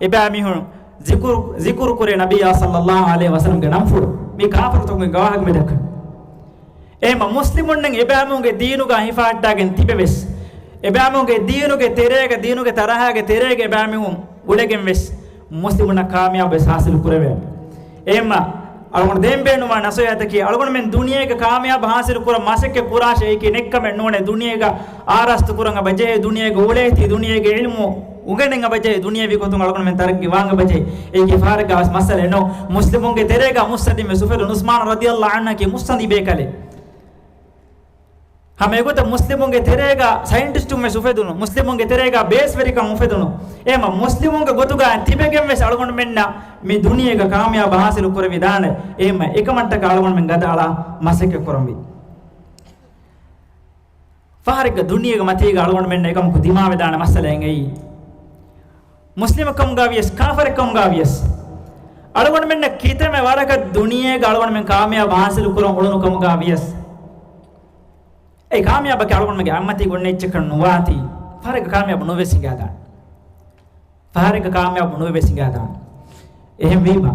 އެބައިމީހުން ޒިކުރު، ޒިކުރު ކުރޭ ނަބިއްޔާ ޞައްލައްލާހު ޢަލައިހި ވަސައްލަމްގެ ނަންފުޅު. މީ ކާފަރުތަކުންގެ ވާހަކަ މި ދައްކަނީ. އެހެންމަ މުސްލިމުންނަށް އެބައިމީހުންގެ ދީނުގަ ހިފަހައްޓާގެން ތިބެވެސް، އެބައިމީހުންގެ ދީނުގެ ތެރޭގަ، ދީނުގެ ތަރަހާގެ ތެރޭގަ އެބައިމީހުން އުޅެގެން ވެސް، މުސްލިމުންނަށް ކާމިޔާބު ވެސް ހާސިލު ކުރެވޭނެ. އެހެންމަ އަޅުގަނޑު ދޭން ބޭނުންވާ ނަޞޭޙަތަކީ، އަޅުގަނޑުމެން ދުނިޔޭގަ ކާމިޔާބު ހާސިލު ކުރަން މަސައްކަތް ކުރާށޭ، އެއީކީ ނެއްކަމެއް ނޫނޭ. ދުނިޔޭގަ އާރާސްތު ކުރަން އެބަޖެހޭ، ދުނިޔޭގަ އުޅޭތީ، ދުނިޔޭގެ ޢިލްމު އުނގެނެން އެބަޖެހޭ، ދުނިޔެވީ ގޮތުން އަޅުގަނޑުމެން ތަރައްގީ ވާން އެބަޖެހޭ. އެއީކީ ފަހަރެއްގަ ވެސް މައްސަލައެއް ނޫން. މުސްލިމުންގެ ތެރޭގަ މުއްސަނދިން ވެސް އުފެދުނު ޢުސްމާނު ރަޟިޔައްލާހު ޢަންހަކީ މުއްސަނދި ބޭކަލެއް. ހަމަ އެގޮތަށް މުސްލިމުންގެ ތެރޭގަ ސައިންޓިސްޓުން ވެސް އުފެދުނު، މުސްލިމުންގެ ތެރޭގަ ބޭސްވެރިކަން އުފެދުނު. އެހެންމަ މުސްލިމުންގެ ގޮތުގަ ތިބެގެން ވެސް އަޅުގަނޑުމެންނަށް މި ދުނިޔޭގަ ކާމިޔާބު ހާސިލު ކުރެވިދާނެ. އެހެންމަ އެކަމަށްޓަކާ އަޅުގަނޑުމެން ގަދައަޅާ މަސައްކަތް ކުރަންވީ. ފަހަރެއްގަ ދުނިޔޭގެ މަތީގަ އަޅުގަނޑުމެންނަށް އެކަމަކު ދިމާވެދާނެ މައްސަލައެއް އެއީ. މުސްލިމެއްކަމުގަ ވިޔަސް، ކާފަރެއްކަމުގަ ވިޔަސް، އަޅުގަނޑުމެންނަށް ކިތަންމެ ވަރަކަށް ދުނިޔޭގަ އަޅުގަނޑުމެން ކާމިޔާބު ހާސިލު ކުރަން އުޅުނު ކަމުގަ ވިޔަސް، އެ ކާމިޔާބަކީ އަޅުގަނޑުމެންގެ އަތްމަތީގަ އޮންނަ އެއްޗަކަށް ނުވާތީ، ފަހަރެއްގަ ކާމިޔާބު ނުވެސް ހިނގާދާނެ. ފަހަރެއްގަ ކާމިޔާބު ނުވެސް ހިނގާދާނެ. އެހެންވީމަ،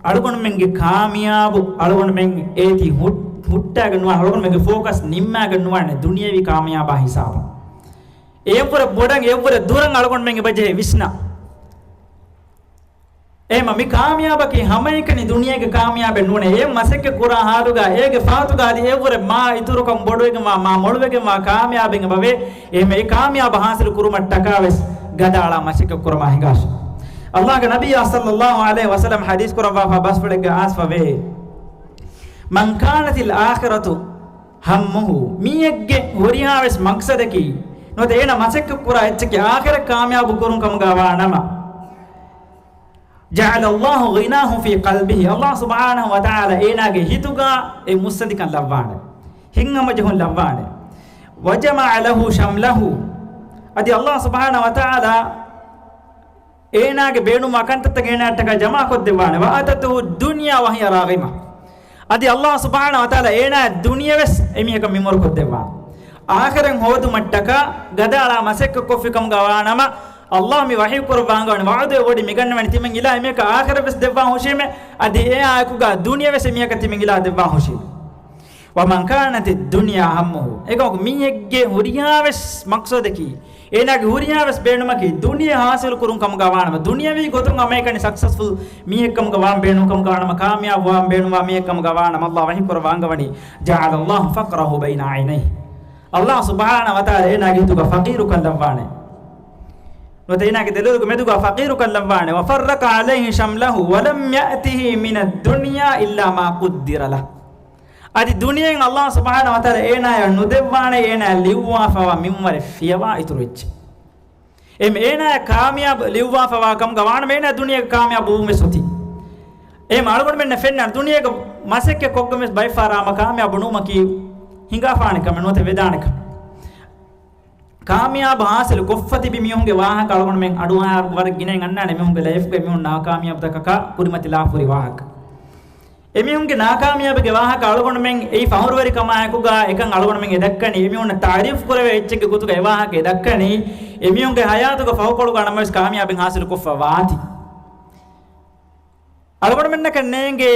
އަޅުގަނޑުމެންގެ ކާމިޔާބު އަޅުގަނޑުމެން އޭތި ހުއް-، ހުއްޓާގެން ނުވާނެ، އަޅުގަނޑުމެންގެ ފޯކަސް ނިންމާގެން ނުވާނެ ދުނިޔެވީ ކާމިޔާބާ ހިސާބަށް. އެއަށްވުރެ ބޮޑަށް، އެއަށްވުރެ ދުރަށް އަޅުގަނޑުމެން އެބަޖެހޭ ވިސްނަން. އެހެންމަ މި ކާމިޔާބަކީ ހަމައެކަނި ދުނިޔޭގެ ކާމިޔާބެއް ނޫނޭ. އެ މަސައްކަތް ކުރާ ހާލުގަ އޭގެ ފާތުގަ އަދި އެއަށްވުރެ މާ އިތުރުކަން ބޮޑުވެގެންވާ، މާ މޮޅުވެގެންވާ ކާމިޔާބެއް އެބަވޭ. އެހެންމަ އެ ކާމިޔާބު ހާސިލު ކުރުމަށްޓަކާ ވެސް ގަދައަޅާ މަސައްކަތް ކުރަމާ ހިނގާށި. އައްލާހުގެ ނަބިއްޔާ ޞައްލައްލާހު ޢަލައިހި ވަސައްލަމް ޙަދީޘް ކުރައްވާފަ ބަސްފުޅެއްގަ އައިސްފަވޭ، "من كانت الآخرة همه"، މީހެއްގެ ހުރިހާވެސް މަޤްޞަދަކީ، ނުވަތަ އޭނަ މަސައްކަތް ކުރާ އެއްޗަކީ އާޚިރަތް ކާމިޔާބު ކުރުން ކަމުގަ ވާނަމަ، "جعل الله غناه في قلبه"، އައްލާހު ސުބްޙާނަހު ވަތަޢާލާ އޭނާގެ ހިތުގަ އެ މުއްސަނދިކަން ލައްވާނެ، ހިތްހަމަޖެހުން ލައްވާނެ. "وجمع له شمله"، އަދި އައްލާހު ސުބްޙާނަހު ވަތަޢާލާ އޭނާގެ ބޭނުންވާ ކަންތައްތަކެއް އޭނާއަށްޓަކާ ޖަމާކޮށްދެއްވާނެ. "وأتته الدنيا وهي راغمة"، އަދި އައްލާހު ސުބްޙާނަހު ވަތަޢާލާ އޭނާއަށް ދުނިޔެވެސް އެމީހަކަށް މިންވަރުކޮށްދެއްވާނެ. އާޚިރަތް ހޯދުމަށްޓަކާ ގަދައަޅާ މަސައްކަތް ކޮށްފި ކަމުގަ ވާނަމަ، އައްލާހު މި ވަޙީ ކުރައްވާ އަންގަވަނީ، ވަޢުދުވެ ބޮޑި މިގަންނަވަނީ ތިމަން އިލާ އެމީހަކަށް އާޚިރަތްވެސް ދެއްވާ ހުށީމޭ، އަދި އެއާއެކުގަ ދުނިޔެވެސް އެމީހަކަށް ތިމަން އިލާ ދެއްވާ ހުށީމޭ. "ومن كانت الدنيا همه"، އެކަމަކު މީހެއްގެ ހުރިހާވެސް މަޤްޞަދަކީ، އޭނާގެ ހުރިހާވެސް ބޭނުމަކީ ދުނިޔެ ހާސިލު ކުރުން ކަމުގަ ވާނަމަ، ދުނިޔެވީ ގޮތުން ހަމައެކަނި ސަކްސެސްފުލް މީހެއްކަމުގަ ވާން ބޭނުން ކަމުގަ ވާނަމަ، ކާމިޔާބު ވާން ބޭނުންވާ މީހެއްކަމުގަ ވާނަމަ، އައްލާހު ވަޙީ ކުރައްވާ އަންގަވަނީ، "جعل الله فقره بين عينيه". އައްލާހު ސުބްޙާނަހު ވަތަޢާލާ އޭނާގެ ހިތުގަ ފަޤީރުކަން ލައްވާނެ. ނުވަތަ އޭނާގެ ދެލޮލުގެ މެދުގަ ފަޤީރުކަން ލައްވާނެ. "وفرق عليه شمله ولم يأته من الدنيا إلا ما قدر له". އަދި ދުނިޔެއިން އައްލާހު ސުބްޙާނަހު ވަތަޢާލާ އޭނާޔަށް ނުދެއްވާނެ، އޭނާޔަށް ލިޔުއްވާފަވާ މިންވަރެއް ފިޔަވާ އިތުރު އެއްޗެއް. އެމް އޭނާޔަށް ކާމިޔާބު ލިޔުއްވާފަވާ ކަމުގަ ވާނަމަ، އޭނާ ދުނިޔޭގަ ކާމިޔާބު ވުމެއް އޮތީ. އެމް އަޅުގަނޑުމެންނަށް ފެންނަ ދުނިޔޭގަ މަސައްކަތް ކޮށްގެން ވެސް ބައެއްފަހަރާ ހަމަ ކާމިޔާބު ނުވުމަކީ ހިނގާފާނެ ކަމެއް ނުވަތަ ވެދާނެ ކަމެއް. ކާމިޔާބު ހާސިލު ކޮށްފަ ތިބި މީހުންގެ ވާހަކަ އަޅުގަނޑުމެން އަޑުއަހާ ވަރަށް ގިނައިން އަންނާނެ. މީހުންގެ ލައިފްގަ މީހުން ނާކާމިޔާބުތަކަކާ ކުރިމަތިލާފަ ހުރި ވާހަކަ. އެމީހުންގެ ނާކާމިޔާބީގެ ވާހަކަ އަޅުގަނޑުމެން އެއީ ފަހުރުވެރިކަމާއެކުގަ އެކަން އަޅުގަނޑުމެން އެ ދައްކަނީ، އެމީހުންނަށް ތަޢުރީފު ކުރެވޭ އެއްޗެއްގެ ގޮތުގަ އެ ވާހަކަ އެ ދައްކަނީ، އެމީހުންގެ ހަޔާތުގަ ފަހުކޮޅުގަ ނަމަވެސް ކާމިޔާބެއް ހާސިލުކޮށްފަ ވާތީ. އަޅުގަނޑުމެންނަކަށް ނޭނގޭ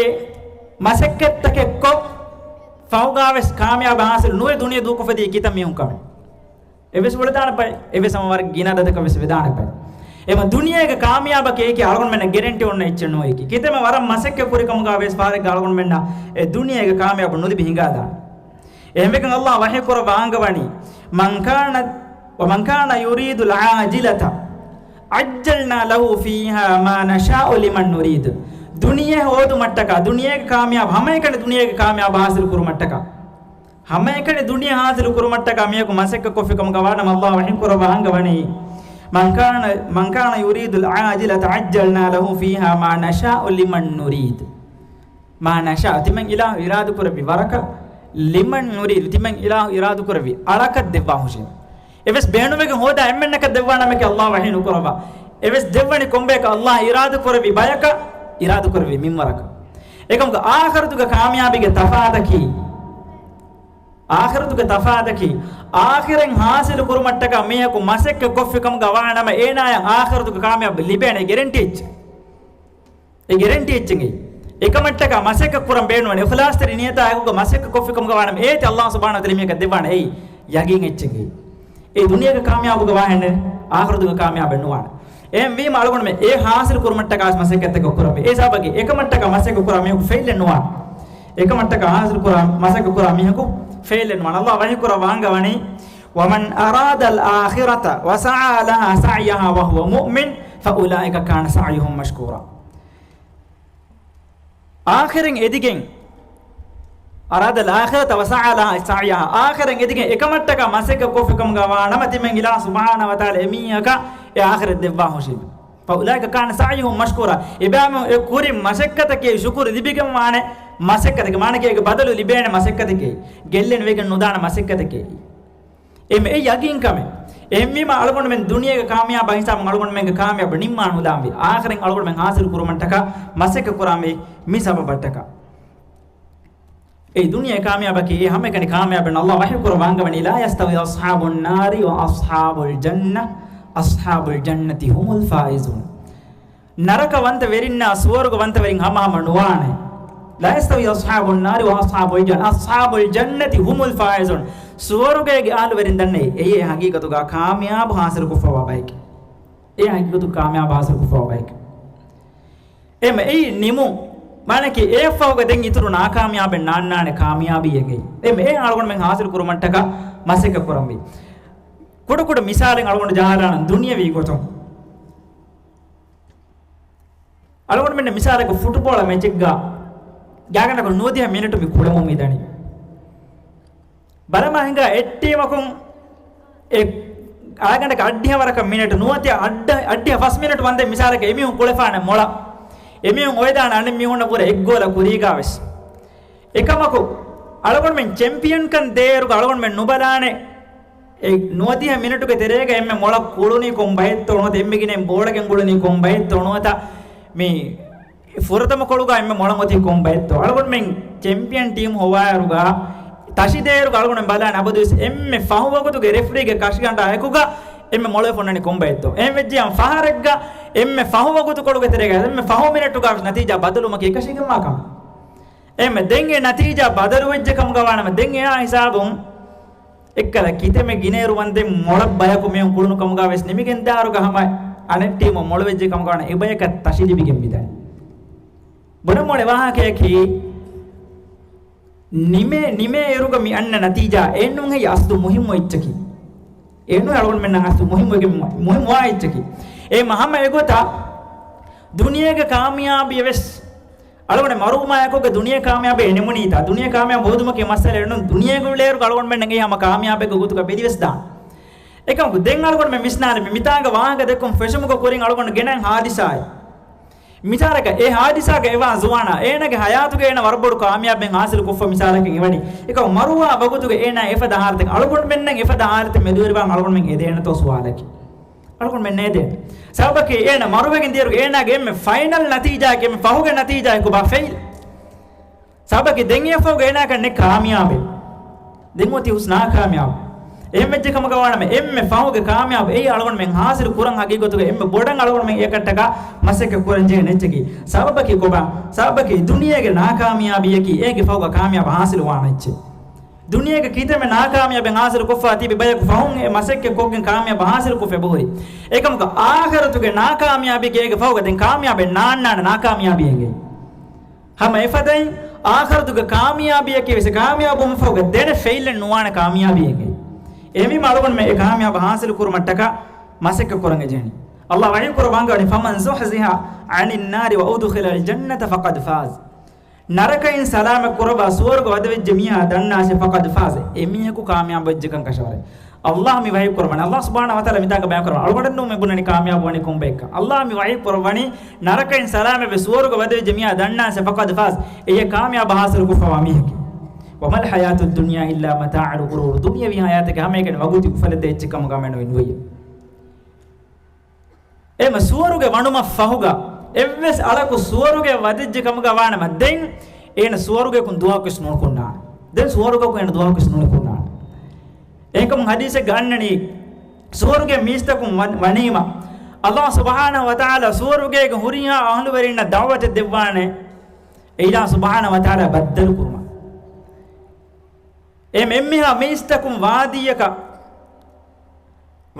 މަސައްކަތްތަކެއް ކޮށް، ފަހުގާވެސް ކާމިޔާބު ހާސިލު ނުވެ ދުނިޔެ ދޫކޮށްފަދީ ކިތައް މީހުން ކަމެއް. އެވެސް އުޅެދާނެ ބައެއް، އެވެސް ހަމަ ވަރަށް ގިނަ އަދަދަކަށް ވެސް ވެދާނެ ބައެއް. އެމަ ދުނިޔޭގެ ކާމިޔާބަކީ އެކީ އަޅުގަނޑުމެންނަށް ގެރެންޓީ އޮންނަ އެއްޗެއް ނޫން އެކީ. ކިތަންމެ ވަރަށް މަސައްކަތް ކުރި ކަމުގަ ވެސް ފަހަރެއްގަ އަޅުގަނޑުމެންނަށް އެ ދުނިޔޭގެ ކާމިޔާބު ނުލިބި ހިނގާދާނެ. އެހެންވެގެން އައްލާހު ވަޙީ ކުރައްވާ އަންގަވަނީ، "من كان، ومن كان يريد العاجلة عجلنا له فيها ما نشاء لمن نريد." ދުނިޔެ ހޯދުމަށްޓަކާ، ދުނިޔޭގެ ކާމިޔާބު، ހަމައެކަނި ދުނިޔޭގެ ކާމިޔާބު ހާސިލު ކުރުމަށްޓަކާ، ހަމައެކަނި ދުނިޔެ ހާސިލު ކުރުމަށްޓަކާ މީހަކު މަސައްކަތް ކޮށްފި ކަމުގަ ވާނަމަ، އައްލާހު ވަޙީ ކުރައްވާ އަންގަވަނީ، "من كان، من كان يريد العاجلة عجلنا له فيها ما نشاء لمن نريد." ما نشاء، ތިމަން އިލާހު އިރާދަކުރެއްވި ވަރަކަށް، لمن نريد، ތިމަން އިލާހު އިރާދަކުރެއްވި އަޅަކަށް ދެއްވާ ހުށީ. އެވެސް ބޭނުމެގެން ހޯދާ އެންމެންނަކަށް ދެއްވާނަމަކީ އައްލާހު ވަޙީ ނުކުރައްވާ. އެވެސް ދެއްވަނީ ކޮންބަޔަކަށް؟ އައްލާހް އިރާދަ ކުރެއްވި ބަޔަކަށް، އިރާދަ ކުރެއްވި މިންވަރަކަށް. އެކަމުގަ އާޚިރަތުގެ ކާމިޔާބީގެ ތަފާތަކީ، އާޚިރަތުގެ ތަފާތަކީ، އާޚިރަތް ހާސިލު ކުރުމަށްޓަކާ މީހަކު މަސައްކަތް ކޮށްފި ކަމުގަ ވާނަމަ، އޭނާޔަށް އާޚިރަތުގެ ކާމިޔާބީ ލިބޭނެ ގެރެންޓީ އެއްޗެއް. އެ ގެރެންޓީ އެއްޗެއް. އެކަމަށްޓަކާ މަސައްކަތް ކުރަން ބޭނުންވަނީ، އިޚްލާޞްތެރި ނިޔަތާ އެކުގަ މަސައްކަތް ކޮށްފި ކަމުގަ ވާނަމަ، އޭތި އައްލާހް ސުބްޙާނަހޫ ވަތަޢާލާ މީހަކަށް ދެއްވާނެ އެއީ ޔަގީން އެއްޗެއް. އެ ދުނިޔޭގެ ކާމިޔާބުގަ ވާހެންނެއް، އާޚިރަތުގެ ކާމިޔާބެއް ނުވާނެ. އެހެންވީމަ އަޅުގަނޑުމެން އެ ހާސިލް ކުރުމަށްޓަކާ މަސައްކަތްތަކެއް ކުރަންވީ. އެ ސަބަބަކީ އެކަމަށްޓަކާ މަސައްކަތް ކުރާ މީހަކު ފެއިލެއް ނުވާނެ. އެކަމަށްޓަކާ ހާސިލް ކުރާ މަސައްކަތް ކުރާ މީހަކު ފެއިލެއް ނުވާނެ. އައްލާހް ވަޙީ ކުރައްވާ އަންގަވަނީ، ومن أراد الآخرة وسعى لها سعيها وهو مؤمن فأولئك كان سعيهم مشكورا. އާޚިރަތް އެދިގެން، أراد الآخرة وسعى لها سعيها، އާޚިރަތް އެދިގެން އެކަމަށްޓަކާ މަސައްކަތް ކޮށްފި ކަމުގަ ވާނަމަ، ތިމަން އިލާހު ސުބްޙާނަހޫ ވަތަޢާލާ އެމީހަކަށް އެ އާޚިރަތް ދެއްވާ ހުށީމަ. فأولئك كان سعيهم مشكورا. އެބައިމީހުން އެ ކުރި މަސައްކަތަކީ ޝުކުރު ލިބިގެން ވާނެ މަސައްކަތެއް، މާނައަކީ އޭގެ ބަދަލު ލިބޭނެ މަސައްކަތެކޭ، ގެއްލެން ވެގެން ނުދާނެ މަސައްކަތެކޭ. އެހެން އެ ޔަގީން ކަމެއް. އެހެންވީމަ އަޅުގަނޑުމެން ދުނިޔޭގެ ކާމިޔާބާ ހިސާބުން އަޅުގަނޑުމެންގެ ކާމިޔާބު ނިންމާން ހުދާންވީ. އާޚިރަތް އަޅުގަނޑުމެން ހާސިލު ކުރުމަށްޓަކާ މަސައްކަތް ކުރާންވީ މި ސަބަބަށްޓަކާ. އެ ދުނިޔޭ ކާމިޔާބަކީ އެ ހަމައެކަނި ކާމިޔާބެއް. އައްލާހް ވަޙީ ކުރައްވާ އަންގަވަނީ، لا يستوي أصحاب النار وأصحاب الجنة، أصحاب الجنة هم الفائزون. ނަރަކަވަންތަ ވެރިންނާ ސުވަރުގަވަންތަ ވެރިން ހަމަހަމަ ނުވާނެ. لا يستوي أصحاب النار وأصحاب الجنة، أصحاب الجنة هم الفائزون. ސުވަރުގޭގެ އަހުލުވެރިން ދަންނައީ އެއީ ހަގީގަތުގަ ކާމިޔާބު ހާސިލުކޮށްފަވާ ބައެކޭ. އެ ހަގީގަތު ކާމިޔާބު ހާސިލުކޮށްފަވާ ބައެކޭ. އެހެން އެއީ ނިމުން. މާނައަކީ އެއަށްފަހުގަ ދެން އިތުރު ނާކާމިޔާބެއް ނާންނާނެ ކާމިޔާބީއެއް. އެހެން އެ އަޅުގަނޑުމެން ހާސިލު ކުރުމަށްޓަކާ މަސައްކަތް ކުރަންވީ. ކުޑަކުޑަ މިސާލެއް އަޅުގަނޑު ޖަހާލާނަން ދުނިޔަވީ ގޮތުން. އަޅުގަނޑުމެންނަށް މިސާލަކަށް ފުޓުބޯޅަ މެޗެއްގަ ގާތްގަނޑަކު ނުވަދިހަ މިނެޓު މި ކުޅެމުން މިދަނީ. ބަލަމާ ހިނގާ އެއް ޓީމަކުން އެ ގާތްގަނޑަކަށް އައްޑިހަ ވަރަކަށް މިނެޓު ނުވަދިހަ އައްޑިހަ، އައްޑިހަ ފަސް މިނެޓު ވަންދެން މިސާލަކަށް އެމީހުން ކުޅެފާނެ މޮޅަށް. އެމީހުން އޮވެދާނެ އަނެއް މީހުންނަށް ވުރެ އެއް ގޯލަށް ކުރީގާވެސް. އެކަމަކު، އަޅުގަނޑުމެން ޗެމްޕިއަންކަން ދޭއިރުގަ އަޅުގަނޑުމެން ނުބަލާނެ، އެ ނުވަދިހަ މިނެޓުގެ ތެރޭގަ އެންމެ މޮޅަށް ކުޅުނީ ކޮން ބައެއްތޯ ނުވަތަ އެންމެ ގިނައިން ބޯޅަ ގެންގުޅުނީ ކޮން ބައެއްތޯ ނުވަތަ މި ފުރަތަމަ ކޮޅުގަ އެންމެ މޮޅަށް އޮތީ ކޮން ބައެއްތޯ. އަޅުގަނޑުމެން ޗެމްޕިއަން ޓީމް ހޮވާއިރުގަ، ތަށިދޭއިރުގަ އަޅުގަނޑުމެން ބަލާނެ އަބަދުވެސް އެންމެ ފަހު ވަގުތުގެ ރެފްރީގެ ކަށިގަނޑާ އެކުގަ އެންމެ މޮޅުވެފަ އޮންނަނީ ކޮން ބައެއްތޯ. އެހެން ވެއްޖިއްޔާ ފަހަރެއްގަ އެންމެ ފަހު ވަގުތު ކޮޅުގެ ތެރޭގަ އެންމެ ފަހު މިނެޓުގަ ނަތީޖާ ބަދަލުވުމަކީ އެކަށީގެންވާ ކަމެއް. އެހެންމެ ދެން އެ ނަތީޖާ ބަދަލުވެއްޖެ ކަމުގަ ވާނަމަ، ދެން އެއާ ހިސާބުން އެއްކަލަ ކިތަމެ ގިނައިރު ވަންދެން މޮޅަށް ބަޔަކު މީހުން ކުޅުނު ކަމުގަ ވެސް ނިމިގެން ދާއިރުގަ ހަމަ އަނެއް ޓީމު މޮޅުވެއްޖެ ކަމުގަ ވާނަމަ އެބަޔަކަށް ތަށި ލިބިގެން މިދަނީ. ބުނަން އުޅޭ ވާހަކަޔަކީ، ނިމޭ، ނިމޭ އިރުގަ މި އަންނަ ނަތީޖާ އެއްނޫން ހެއްޔެވެ؟ އަސްލު މުހިއްމު އެއްޗަކީ. އެއްނޫން އަޅުގަނޑުމެންނަށް އަސްލު މުހިއްމު، މުހިއްމުވާ އެއްޗަކީ. އެހެންމަ ހަމަ އެގޮތަށް ދުނިޔޭގެ ކާމިޔާބީ ވެސް އަޅުގަނޑު މަރުވުމާއެކުގަ ދުނިޔެ ކާމިޔާބެއް ނިމުނީތާ؟ ދުނިޔެ ކާމިޔާބު ހޯދުމަކީ މައްސަލައެއް ނޫން. ދުނިޔޭގަ އުޅޭއިރުގަ އަޅުގަނޑުމެންނަށް އެ ހަމަ ކާމިޔާބެއްގެ ގޮތުގަ ބެލިވެސް ދާން. އެކަމަކު ދެން އަޅުގަނޑުމެން ވިސްނާލަން، މި މިތާނގަ ވާހަކަ ދެއްކުން ފެށުމުގެ ކުރިން އަޅުގަނޑު ގެނައިން ހާދިސާއެއް. މިސާލަކަށް، އެ ހާދިސާގަ އެވާ ޒުވާނާ އޭނާގެ ހަޔާތުގަ އޭނާ ވަރަށް ބޮޑު ކާމިޔާބެއް ހާސިލު ކޮށްފަ މިސާލަކަށް އެވަނީ. އެކަމަކު މަރުވާ ވަގުތުގަ އޭނާ އެފަދަ ހާލަތެއް އަޅުގަނޑުމެންނަށް އެފަދަ ހާލަތެއް މެދުވެރިވާން އަޅުގަނޑުމެން އެދޭނެތޯ ސުވާލަކީ. އަޅުގަނޑުމެން ނޭދޭނެ. ސަބަބަކީ އޭނަ މަރުވެގެން ދިޔައިރުގަ އޭނާގެ އެންމެ ފައިނަލް ނަތީޖާއަކީ، އެންމެ ފަހުގެ ނަތީޖާއަކީ ކޮބާ؟ ފެއިލް. ސަބަބަކީ ދެން އެފަހުގަ އޭނާއަކަށް ނެތް ކާމިޔާބެއް. ދެން އޮތީ ހުސް ނާކާމިޔާބު. އެހެން ވެއްޖެ ކަމަކަށް ވާނަމަ، އެންމެ ފަހުގެ ކާމިޔާބު އެއީ އަޅުގަނޑުމެން ހާސިލު ކުރަން ހަގީގަތުގަ އެންމެ ބޮޑަށް އަޅުގަނޑުމެން އެކަށްޓަކާ މަސައްކަތް ކުރަން ޖެހޭނެ އެއްޗަކީ. ސަބަބަކީ ކޮބާ؟ ސަބަބަކީ ދުނިޔޭގެ ނާކާމިޔާބީއަކީ އޭގެ ފަހުގަ ކާމިޔާބު ހާސިލު ވާނެ އެއްޗެއް. ދުނިޔޭގެ ކިތަންމެ ނާކާމިޔާބެއް ހާސިލު ކޮށްފަ ތިބި ބަޔަކު ފަހުން އެ މަސައްކަތް ކޮށްގެން ކާމިޔާބު ހާސިލު ކޮށްފަ އެބަހުރި. އެކަމަކު އާޚިރަތުގެ ނާކާމިޔާބީގެ އޭގެ ފަހުގަ ދެން ކާމިޔާބެއް ނާންނާނެ ނާކާމިޔާބީއެއްގައި. ހަމަ އެފަދައިން އާޚިރަތުގެ ކާމިޔާބީއަކީ ވެސް ކާމިޔާބުވުމަށް ފަހުގަ ދެނެ ފެއިލެއް ނުވާނެ ކާމިޔާބީއެއްގައި. އެހެންވީމަ އަޅުގަނޑުމެން އެ ކާމިޔާބު ހާސިލު ކުރުމަށްޓަކާ މަސައްކަތް ކުރަން އެ ޖެހެނީ. އައްލާހް ވަޙީ ކުރައްވާ އަންގަވަނީ، فمن زحزح عن النار وأدخل الجنة فقد فاز. ނަރަކައިން ސަލާމަތް ކުރައްވާ ސުވަރުގަ ވަދެވިއްޖެ މީހާ ދަންނާށޭ، فقد فاز، އެމީހަކު ކާމިޔާބު ވެއްޖެކަން ކަށަވަރެއް. އައްލާހް މި ވަޙީ ކުރައްވަނީ، އައްލާހް ސުބްޙާނަހޫ ވަތަޢާލާ މިތާގަ ބަޔާން ކުރައްވަނީ، އަޅުގަނޑުން ނޫން މި ބުނަނީ ކާމިޔާބު ވަނީ ކޮންބައެއްކަން. އައްލާހް މި ވަޙީ ކުރައްވަނީ، ނަރަކައިން ސަލާމަތްވެ ސުވަރުގަ ވަދެވިއްޖެ މީހާ ދަންނާށޭ، فقد فاز، އެއީ ކާމިޔާބު ހާސިލު ކޮށްފަވާ މީހެކޭ. وما الحياة الدنيا إلا متاع الغرور، ދުނިޔަވީ ހަޔާތަކީ ހަމައެކަނި ވަގުތު އުފަލެއް ދޭ އެއްޗެއް ކަމުގަ މެނު ނުވެޔޭ. އެމަ ސުވަރުގެ ވަނުމަށް ފަހުގަ އެއްވެސް އަޅަކު ސުވަރުގެ ވަދެއްޖެ ކަމުގަ ވާނަމަ، ދެން އޭނަ ސުވަރުގަޔަކުން ދުވަހަކުވެސް ނުނިކުންނާނެ. ދެން ސުވަރުގަޔަކުން އޭނަ ދުވަހަކުވެސް ނުނިކުންނާނެ. އެހެންކަމުން ޙަދީޘެއްގަ އަންނަނީ، ސުވަރުގެ މީސްތަކުން ވަން-، ވަނީމަ، ﷲ ސުބްޙާނަހޫ ވަތަޢާލާ ސުވަރުގޭގެ ހުރިހާ އަހުލުވެރިންނަށް ދަޢުވަތެއް ދެއްވާނެ. އެ ﷲ ސުބްޙާނަހޫ ވަތަޢާލާ ބައްދަލު ކުރުމަށް. އެ އެންމެހާ މީސްތަކުން ވާދީއަކަށް،